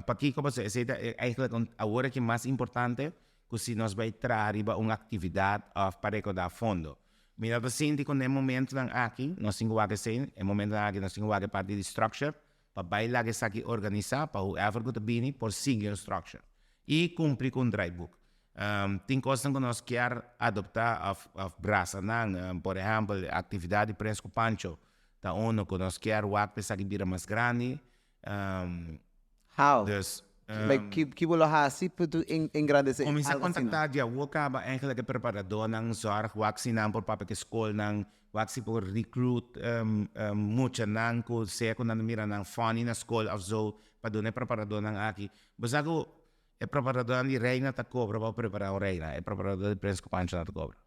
Pakiko? Pasobra esei ta eigentlik awor aki mas importante ku si nos bai traha riba un aktividat òf pa rekoudá fondo. Mi no ta sinti ku na e momentunan aki nos tin ku wak esei, e momentunan aki nos tin ku wak e parti di structure pa bai laga esaki organisá pa whoever ku ta bini por sigui un structure i kumpli ku un draaiboek. Tin kosnan ku nos kier adoptá òf òf brasa nan, por ehèmpel aktividat di Prens ku Pancho ta unu ku nos kier wak pa esaki bira mas grandi. How? Dus, Like ki ki bo lo hasi pa tu engrandesé Kuminsá algo asina? kontaktá di awor kaba eigentlik e preparadónan, zòrg wak si nan por papia ku e skolnan, Wak si por recruit muchanan cu sea cu nan ta mira nan funny na school of zo pa duna e preparadornan aki. Bo sa cu e preparadornan di reina ta cobra pa prepara un reina, e preparador di Prins cu Pancho no ta cobra.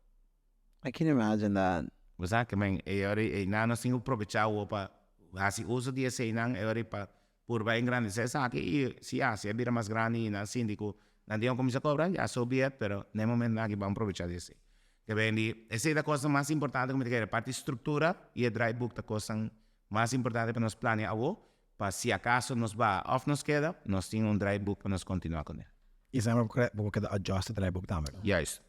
I can imagine that. Bo sa ke men e ora ei nan nos tin cu probecha awor pa haci uso di eseinan e ora ei pa purba engrandece esaki y si ya si a bira mas grandi y nan sinti cu nan tin a cuminsa cobra ya so be it pero na e momento aki ban probecha di esey. Ke ben di esey ta cosnan mas importante cu mi ta kere parti structura y e draaiboek ta cosnan mas importante pa nos planea awo pa si acaso nos baha of nos keda nos tin un draaiboek pa nos continua cune. Y semper bo por keda adjust e draaiboek tambe. Juist.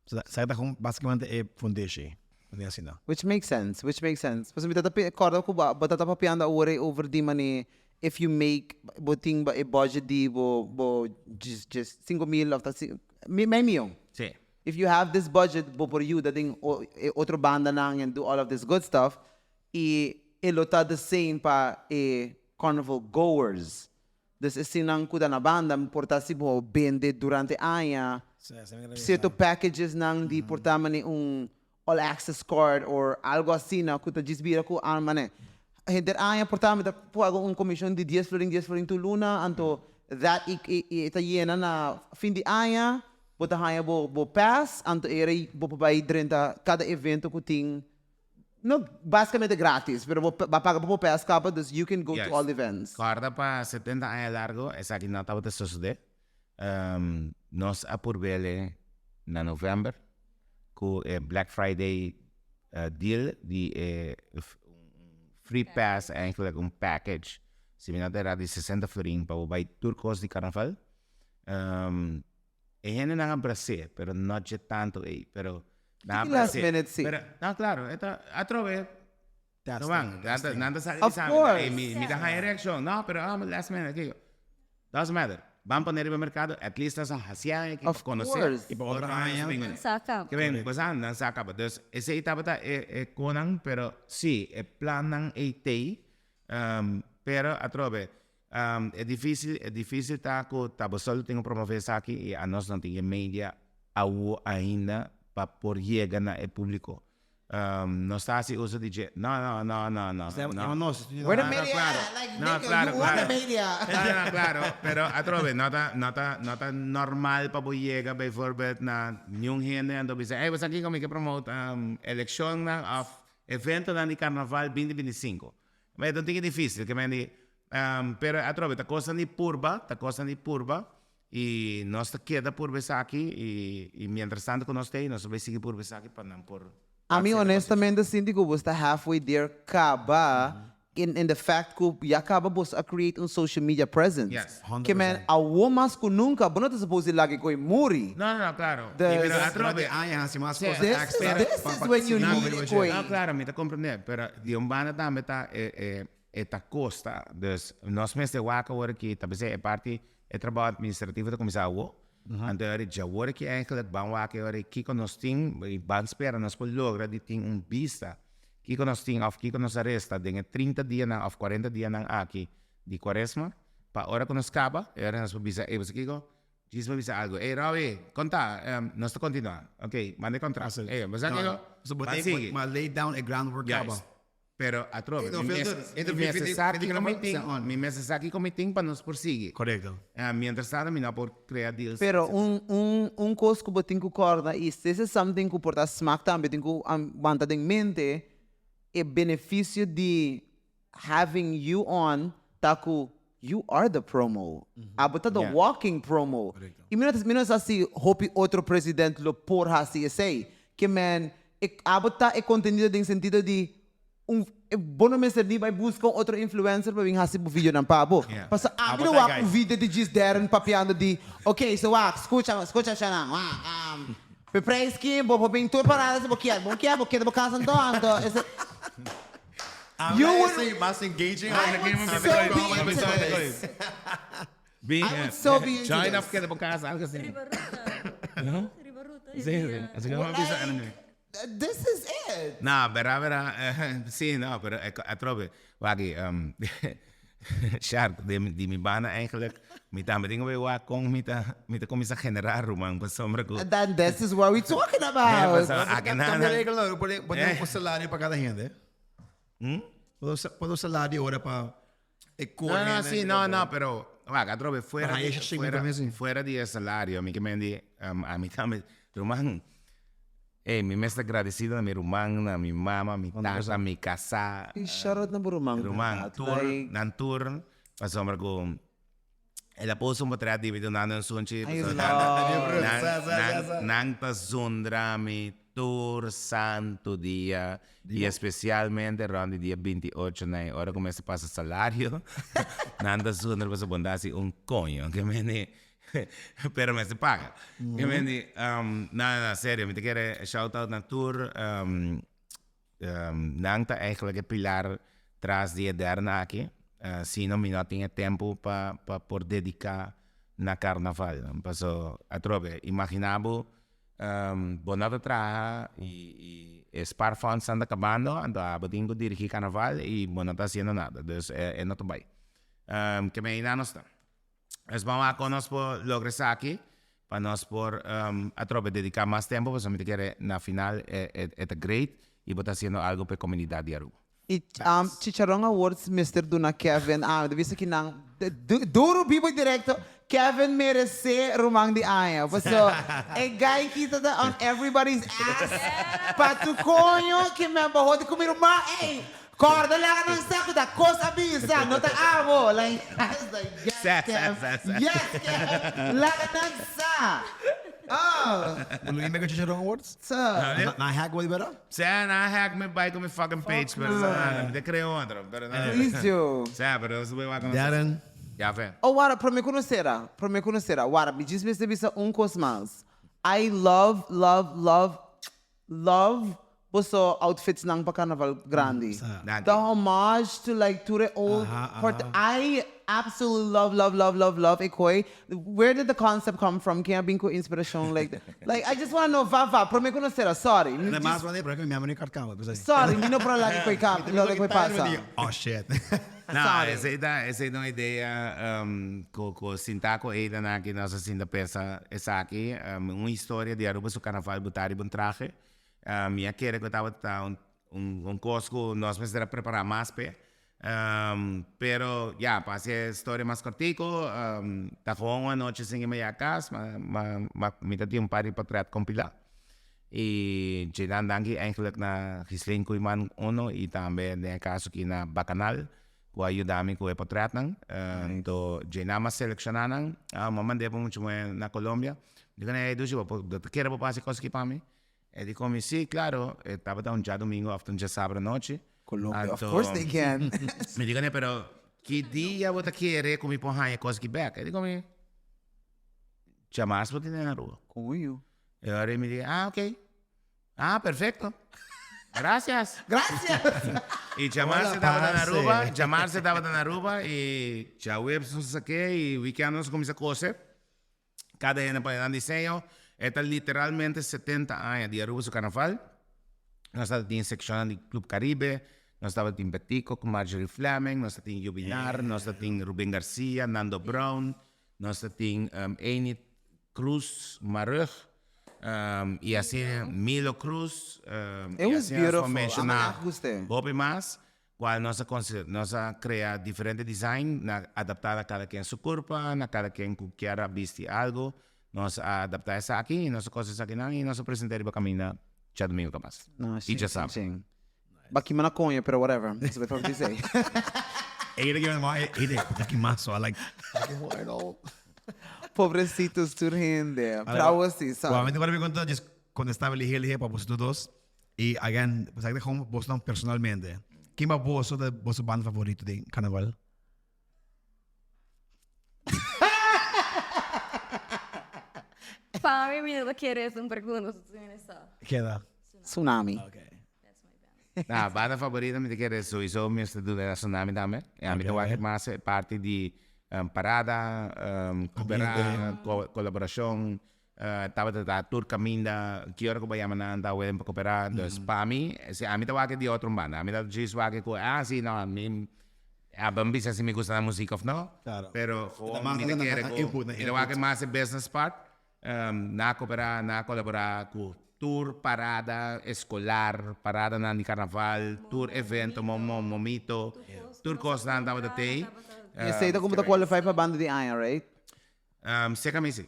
So esaki ta con basicamente e fundeshi. Manera asina. Which makes sense, which makes sense. Pasobra mi ta ta corda cu bo ta ta papiando awor ei over di mane if you make bo tin e budget di bo bo djes 5000 of ta mei miyon. Sí. If you have this budget bo por yuda den e otro bandanan and do all of this good stuff y e lo ta the same pa e carnival goers. Dus esinnan ku ta na banda por ta si bo bende durante aña cierto packages nan di por ta mane un all access card or algo asina ku ta djis bira ku a mane henter aña por ta mi ta paga un comishon di dies florin dies florin tur luna anto that i ta yena na fin di aña bo ta haña bo bo pass anto era bo por bai drenta kada evento ku tin. No basicamente gratis, pero bo a paga pa bo pass caba, dus you can go to all events. Corda pa 70 aña largo esaki no tabata sosode. Nos a purbele na november cu e Black Friday deal di e free pass eigenlijk un package si mi no ta era di 60 florin pa bo bay tur cos di carnaval. E hendenan a bras'é, pero no dje tantu ei, pero nan a Tiki last bras'é. minute si. Pero, no, claro, e ta atrobe. Testing, Ruman, nan ta, nan ta sa Of bisa mi, course. ey, mi, mi ta haña reaccion. No, pero ah, last minute, kiko. Doesn't matter. Ban pone riba mercado, at least nos a haci aña aki pa Of conoce. course. Y pa otro aña. nos bin Nan sa caba. Ke ben, pues ah, nan sa caba. Dus, esey tabata e, e conan, pero si, e plannan ey tey, pero atrobe, E dificil, e dificil ta cu ta bo solo tin cu promove esaki y anos no tin e media awo ainda pa por yega na e publico. Nos ta haci uso di dje. No, no, no, no, no, no. We're the No, no, media, claro. like No, nigga, claro, you want the claro. media. No, no, claro. Pero atrobe, no ta, no ta, no ta normal pa bo yega bijvoorbeeld na niun hende anto bisa, ey, bo sa kico mi ke promote eleccionnan of eventonan di carnaval binti 25. Ma e ta un tiki dificil, ke men di, pero atrobe ta cosnan di purba, ta cosnan di purba, y nos ta keda purba esaki, y mientras tanto cu nos ta ey, nos ta bay sigui purba esaki pa nan por Ami haci e honestamente sinti cu bo sta halfway there caba in the fact cu ya caba bo a create un social media presence. Yes. Ke men awo mas cu nunca bo no ta supposed di laga e coi muri. No, no, no, claro. Dus- Pero atrobe. Durante aña haci mas Sí. cosas This is, extra. this pa- is pa when you sigui need move e e coi. No, claro, mi ta comprende, pero di un banda tambe ta e, e, e ta costa. Dus nos mester wak awor aki, ta bisa e parti, e trabou administrativo ta cuminsa awo. Anto e ora djawor aki eigenlijk ban wak e ora kico nos tin y ban spera nos por logra di tin un bista kico nos tin of kico nos a resta den e 30 dianan of 40 dianan aki di cuaresma, pa ora cu nos caba, e ora nos por bisa, ey, bo sa kico? Djis pa bisa algo. Ey Robbie, kon ta? Nos ta continua. Ok, manda e contrato. Ey, bo sa kico? So bo Ban tin sigui. ma lay down e groundwork Juist. caba. Pero atrobe, No mi filter. mes, mi Interview mester sa 20 kico mi kilometer, tin, sa on. mi mester sa kico mi tin pa nos por sigui. Correcto. Mientras tanto mi no por crea deals. Pero un un un cos cu bo tin cu corda y this is something cu por ta smak tambe tin cu wanta den mente, e beneficio di having you on ta cu you are the promo. Abo ta the walking promo. Y mi no mi no sa si hopi otro president lo por haci esey. Ke men e abo ta e contenido den sentido di un bo no mester ni bay busca un otro influencer pa bin haci bo videonan pa bo. Pasobra ami no wak un video di djis Darren papiando di ok so wak scucha scucha shanan wak pe prijs ki bo por bin tur parada si bo kier bo no kier bo keda bo casa anto anto ese You would say mas engaging. I would so be into this. I would so be into Join this. up keda bo casa algo así. Riba ruta. No? Riba ruta. Sí, sí. Así que no bisa anyway. This is it. No, bera bera sí no, pero atrobe wak Shark di di mi banda eigenlijk mi tambe tin ku bay wak kon mi ta mi ta kuminsá generá ruman pasobra ku Then this is what we talking about. Pasobra aki nan Cambia regla no, pone pone un salario pa cada hende. Pone un salario ora pa e No, no, sí, no, no, pero wak atrobe fuera Baha di e shit fuera tambe sí. fuera di e salario mi ke men di ami tambe ruman Ey, mi mes ta gradecido na mi ruman, na mi mama, mi tata, mi casá. Y shout out na bo ruman. Ruman, tur, nan tur, pasobra cu el a puso un potret di mi dunando un sunchi. I pasobra love. Nan, nan, nan ta zundra mi tur santo dia y especialmente rond di dia 28 na e ora cu mester pasa salario, nan ta zundra pasobra bo no ta haci un coño. Ke mende Pero mester paga. Mm -hmm. Di, no, no, serio, mi te kere shout out na tur. Nan ta eigenlijk e pilar tras di e derna aki. Si no, mi no tin e tempo pa, pa por dedica na carnaval. Paso, atrobe, imagina bo, bo no ta traha y, y e spaarfonds nan ta cabando, anto abo tin cu dirigi carnaval y bo no ta haciendo nada. Dus e, e no ta bay. Ke me einan nos ta. Es ban wak kon nos por logra esaki pa nos por atrobe dedica mas tempo pasobra mi ta kere na final e ta great y bo ta haciendo algo pa e comunidad di Aruba. Y Chicharron Awards mester duna Kevin ah mi ta bisa ki nan duro bibo y directo Kevin merece ruman di aña paso e guy ki ta on everybody's ass pa tu coño ki men bo hoti cu mi ruman ey Corda laga nan sa cu ta cos a bisa, no ta abo. Like, I was like, yes, Sa, sa, Kev. sa, sa. Yes, Kev. Laga nan sa. Oh. Bo lo mega Chicharron Awards? Sa. Na, na hack bo di bera? Sa, na hack mi bai cu mi fucking page, pero sa, na, mi ta crea otro, pero na. Please do. Sa, pero nos bay wak nos. Darren. Ya fe. Oh, wara, prome cu no cera. Prome cu no cera. Wara, mi djis mester bisa un cos mas. I love, love, love Love boso outfits nan pa carnaval grandi. The homage to like tur e old part I absolutely love love love love love e koe. Where did the concept come from? Ken a bin ku inspiracion like like I just wanna know va va prome ku no sera sorry. Mi Na mas wanneer mi memory card kaba pues. Sorry mi no por a laga e koe kaba lo koe pasa. Oh shit. No, esey ta esey ta un idea ku ku sinta ku Aidan aki nos a sinta pensa esaki un historia di Aruba su carnaval buta riba un trahe. Mi a kere ku tabata un un kos ku nos mester a prepara mas p'e. Pero ya pa hasi e storia mas kortiku ta gewoon un anochi sin mi a kas ma ma mi ta tin un par di potret kompilá. Y djenan danki eigenlijk na Ghislaine Koeiman uno y tambe den e caso aki na Bacanal cu a yuda mi cu e potretnan. Anto djenan mi a selecciona nan, mi a mand'e pa mucha muhe na Colombia. Mi di cu nan, ey dushi bo por ta kere bo pasa e cos aki pa mi? E di cu mi, si claro, e tabata un djadomingo of ta un djasabra anochi. Colombia, of course they can. Mi di cu nan, pero ki dia bo ta kere cu mi por haña e cos aki bek? E di cu mi, djamas bo tene na Aruba. Coño. E ora mi di, ah, ok. Ah, perfecto. Gracias. Gracias. Y djamarse tabata na Aruba, djamarse tabata na Aruba y djaweps nos a saké y weekend nos a cuminsa cose. Cada hende pone nan diseño. E ta literalmente 70 aña di Aruba su carnaval. Nos tabata tin seccionnan di Club Caribe, nos tabata tin Betico cu Marjorie Fleming, nos tatin Jubinar, nos tatin Ruben Garcia, Nando Brown, nos tatin Enid. Cruz Marug um, y asina Milo Cruz um, It y was asina nos por beautiful. menciona Amo echt guste. hopi mas, cual nos a consi- nos a crea diferente design na adapta na cada quien su curpa, na cada quien cu kier a bisti algo. Nos a adapta esaki y nos a cose esakinan y nos a presenta riba caminda djadomingo capaz. No, Y sí, sí, djasabra. sí. Baki mana coño, pero whatever. Eso lo que dice. Ey, que me ey, de aquí más, so I like. Pobrecitos tur hende. Pero algo así, Well, ¿sabes? mi pregunta just contestaba elige elige pa vosotros dos. Y again, pues eigenlijk gewoon vos dan personalmente. Ken ta boso de boso banda favorito di carnaval? Pa mi, mi no kier un pregunta, so Keda. Tsunami. Okay. Na, banda favorito mi ta kere sowieso mester duna Tsunami tambe. E ami ta wak mas parti di parada, coopera, colaboracion, tabata ta tur caminda, ki ora cu bo yama nan ta weten pa coopera. Dus pa mi, si ami ta wak di otro banda. Ami ta djis wak cu, ah si no, mi a ban bisa si mi gusta nan muziek of no. Pero gewoon mi ta kere cu, mi ta wak mas e business part. Na koperá, na kolaborá ku tur parada eskolar, paradanan di karnaval, tur evento, momito, tur kosnan tabata tei. I esei ta komo ta qualify pa banda di aña, right? Seka mi si.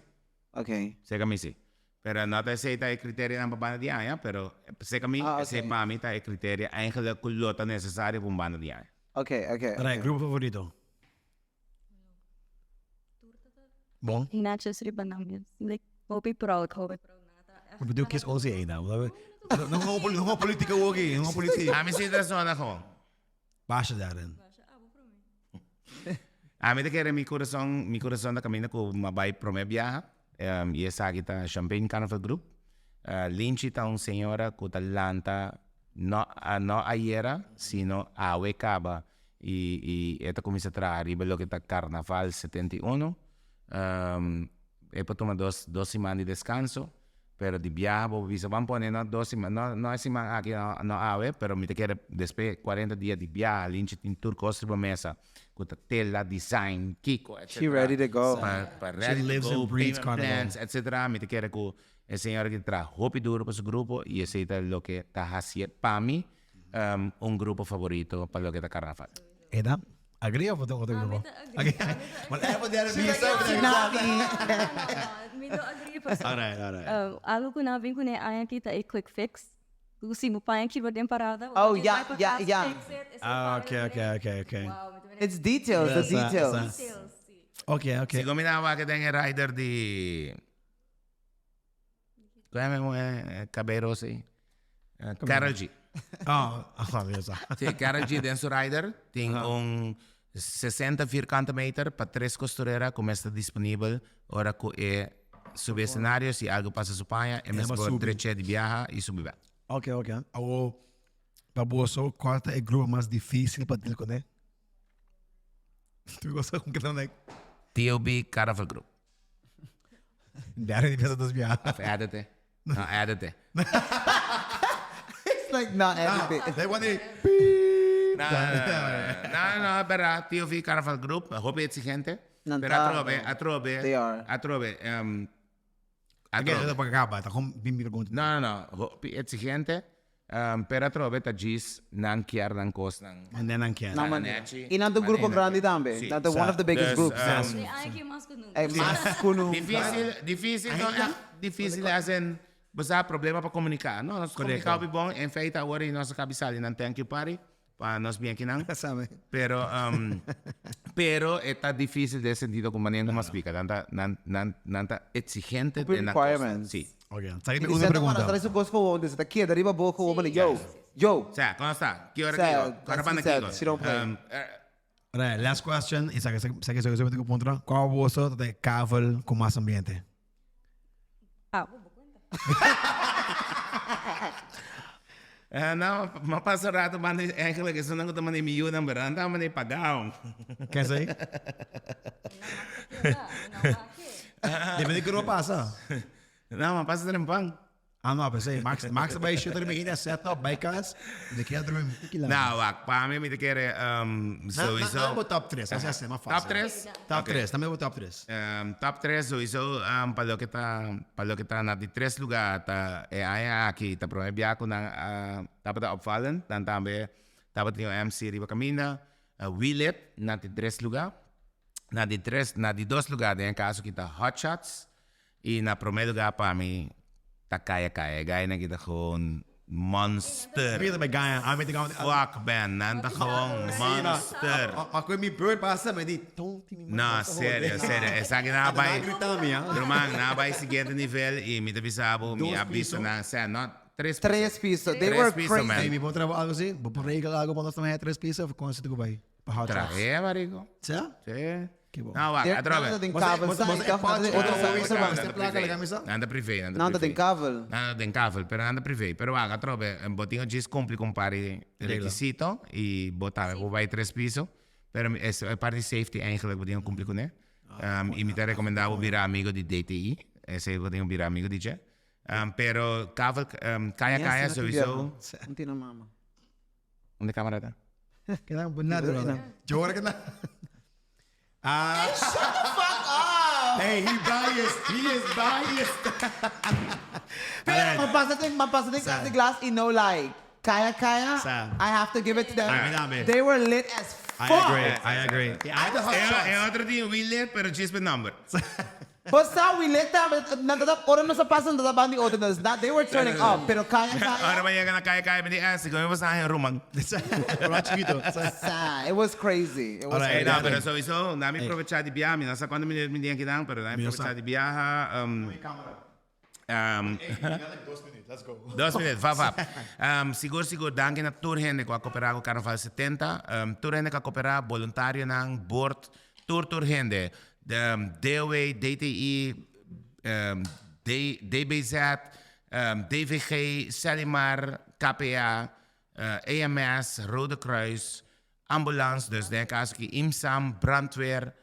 Ok. Seka mi si. Pero no ta esei ta e kriterianan pa banda di aña, pero seka mi, esei pa mi ta e kriteria eigenlijk ku lo ta nesesario pa un banda di aña. Ok, ok. Right, grupo favorito? Bon. Ignacius riba nan mes. Like, hopi proud, hopi proud. Bo bedoel kies OCA nou. No gewoon politica woki, no gewoon politica. Ami si ta zona gewoon. Basha daarin. Ami ta kere mi corazon, mi corazon ta caminda cu m'a bay prome biaha. Y esaki ta Champagne Carnival Group. Linchi ta un señora cu ta lanta no no ayera sino awe caba y y e ta cuminsa traha riba loke ta Carnaval 71. E por tuma dos dos siman di descanso pero di biaha bo por bisa ban pone no dos siman no no e siman aki no no awe pero mi ta kere despues cuarenta dia di biaha Linchi tin tur cos riba mesa cu ta tela, design, kiko She ready to go. Pa pa ready to go, payment plans etcetera mi ta kere cu e señora ki ta traha hopi duro pa su grupo y esey ta loke ta hacié pa mi un grupo favorito pa loke ta carnaval. Eda, agree of otro grupo? Mi ta agree. Want even derde bisa. Mi no agree pasobra. Alright, alright. Algo cu nan a bin cune aña aki ta e quick fix. Cu si bo paña kiba den parada, Oh, ya, ya, ya. Ah, okay, okay, okay, okay. It's details, the details. Details, si. Okay, okay. Si cu mi nan a wak den e rider di Con e muhe cabey rosa ey? Karol G. Oh, aha, mi sa. Si, Karol G den su rider tin un 60 vierkante meter pa tres costurera cu mester disponibel ora cu e subi escenario si algo pasa su paña e mester por dreche di biaha y subi bek. Ok, ok. Awor, pa boso, cual ta e grupo mas dificil pa deal cune? Tur cosa con keda like. TOB Carnival Group. Derde di pensa dos biaha. Of edit No, edit It's like not edit They want it. No, no, no, no, berdad. TOV Carnival Group, hopi exigente. Nan Pero ta. atrobe, atrobe. They are. Atrobe. Again, atrobe. dat pa acaba, ta gewoon bin pregunta. No, no, no. Hopi exigente. Pero atrobe ta djis nan kier nan kosnan. Nan nan kier. Nan Nan manera. nechi. Y nan ta un grupo Manera. grandi tambe. Sí. Nan ta one of the biggest Dus, groups. Sí, ay, ki mas ku nunca. Ey, mas ku nunca. Difícil, difícil, no echt difícil as in, bo sa problema pa comunica. No, nos comunica hopi bon. En feite awor y nos a cabi sali nan thank you party pa nos bien kinan. Sabe. Pero, pero e ta difícil den sentido cu manera no mas splica. Nan ta, nan, nan, nan ta exigente Hopi den nan cosnan. requirements. Sí. Ok, sa ki Y una senta pregunta. para atrás su cos gewoon, dus ta keda riba bo gewoon, maar yo, yo. Sa, kon sta? Ki ora Sa, kiko? Kora that's banda he said, kiko? she don't play. Right, last question, y sa ki sa ki sowieso ku puntra. Kua boso ta den kavel ku mas ambiente? Ah. No, m'a pasa rato banda eigenlijk esunnan ku ta manda mi yunan, pero nan ta manda pagao. Ken esei? Depende di kiko pasa. No, m'a pasa trempan. Ah no, pensei, Max, Max ta bai shooter mi ina set up, bai kas, de kia drumi mi tiki lana. Nou, wak, pa mi mi ta kere um, sowieso. Na, na, na, top 3, asina asina, mas Top 3? Top 3, dame bo top 3. Um, top 3 sowieso um, pa loke ta pa loke ta na di tres lugar ta e aña aki ta prome bia ku nan uh, tabata opvallend, nan tambe tabatin un MC riba kaminda, uh, Wheelit na di tres lugar. Na di tres, na di dos lugar den e kaso ki ta Hot Shots. Y na prome lugar pa mi ta Kaya Kaya. E guynan ki ta gewoon monster. Mi ta bay gaya. Ami ta gaya. Fuck man, nan ta gewoon monster. Ma cu mi beurt pasa mi di tonti mi No, serio, serio. Esaki nan a bay. Nan a grita mi ah. Ruman, nan a bay siguiente nivel y mi ta bisa bo, mi a bisa nan, sea no, tres piso. Tres piso. They were Tres piso, man. crazy. Mi por traha algo así? Bo por regla algo pa nos tambe tres piso of con esaki ta bay? Pa hot shots. Trahe, marico. Sea? Sí. Ke bon. No, wak, atrobe. Nan ta den kavel, sa? Bos e potje, Otro otro sa, otro otro sa, sa. otro placa laga mi sa? Nan ta privé, nan ta Nan ta den privé. kavel. Nan ta den kavel, pero nan ta privé. Pero wak, atrobe, bo tin djis cumpli cu un par di requisito y bo tambe por bay tres piso. Pero es e parti safety eigenlijk bo tin cu cumpli cune. Y mi ta recomenda bo bira amigo di DTI. Esey bo tin cu bira amigo di dje. Pero kavel, kaya kaya sowieso. Un tina mama. Unda camera ta? Keda nada brother. Jora que na. Ah. Shut the fuck up! Hey, he biased. He is biased. Pero ma pasa den, ma pasa den kas di glas y no lie. Kaya kaya, Sa. I have to give it to them. Ami tambe. They were lit as I fuck. agree. I agree. I the hot E, e shots. otro tin we lit pero djis pe number. Bo sa we lit tambe, nan ta ora nos a pasa nan ta banda di otro, dus they were turning up, pero kaya kaya. Ora bo yega na kaya kaya mi di eh si komo bo sa hen ruman. Ruman chikito. Sa, it was crazy. It was Alright, Hey, no, crazy. pero sowieso, na mi provecha di biaha, mi no sa cuanto minuut mi tin aki dan, pero na mi Mi no sa. provecha di biaha. Um, um, Dos minuut, let's go. Dos minuut, va, va. Um, sigur, sigur, danki na tur hende ku a koperá ku Carnaval 70. Um, tur hende ku a koperá, boluntarionan, bord, tur, tur hende. Um, DOW, DTI, um, D, DBZ, um, DVG, Selimar, KPA, uh, EMS, Rode Kruis, Ambulance, dus den caso aki IMSAM, brandweer,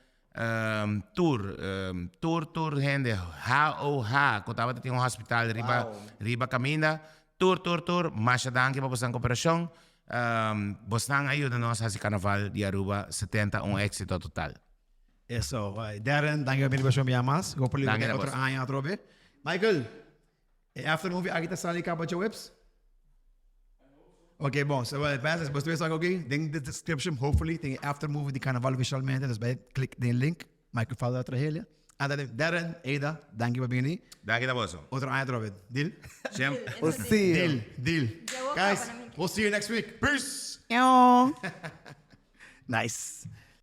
tur, tur tur hende, HOH, cu tabata tin un hospital riba riba caminda, tur tur tur, masha danki pa bosan cooperacion, bosnan a yuda nos haci Carnaval di Aruba 70 un exito total. Eso, Darren, danki pa bini pa show mi mas. Hopi Danki na otro bos. aña atrobe. Michael, E after movie aki ta sali caba djaweps? Ok, bon. So, well, pasa, si bo algo aki, den the description, hopefully, tin e after movie di Carnaval officialmente. Dus bay click den link. Michael Falda Trahelia. And then, Darren, Ada, danki pa bini. Danki na boso. Otro aña otra vez. Deal? Shem. We'll see you. Deal, deal. Guys, we'll see you next week. Peace! Ew. Nice.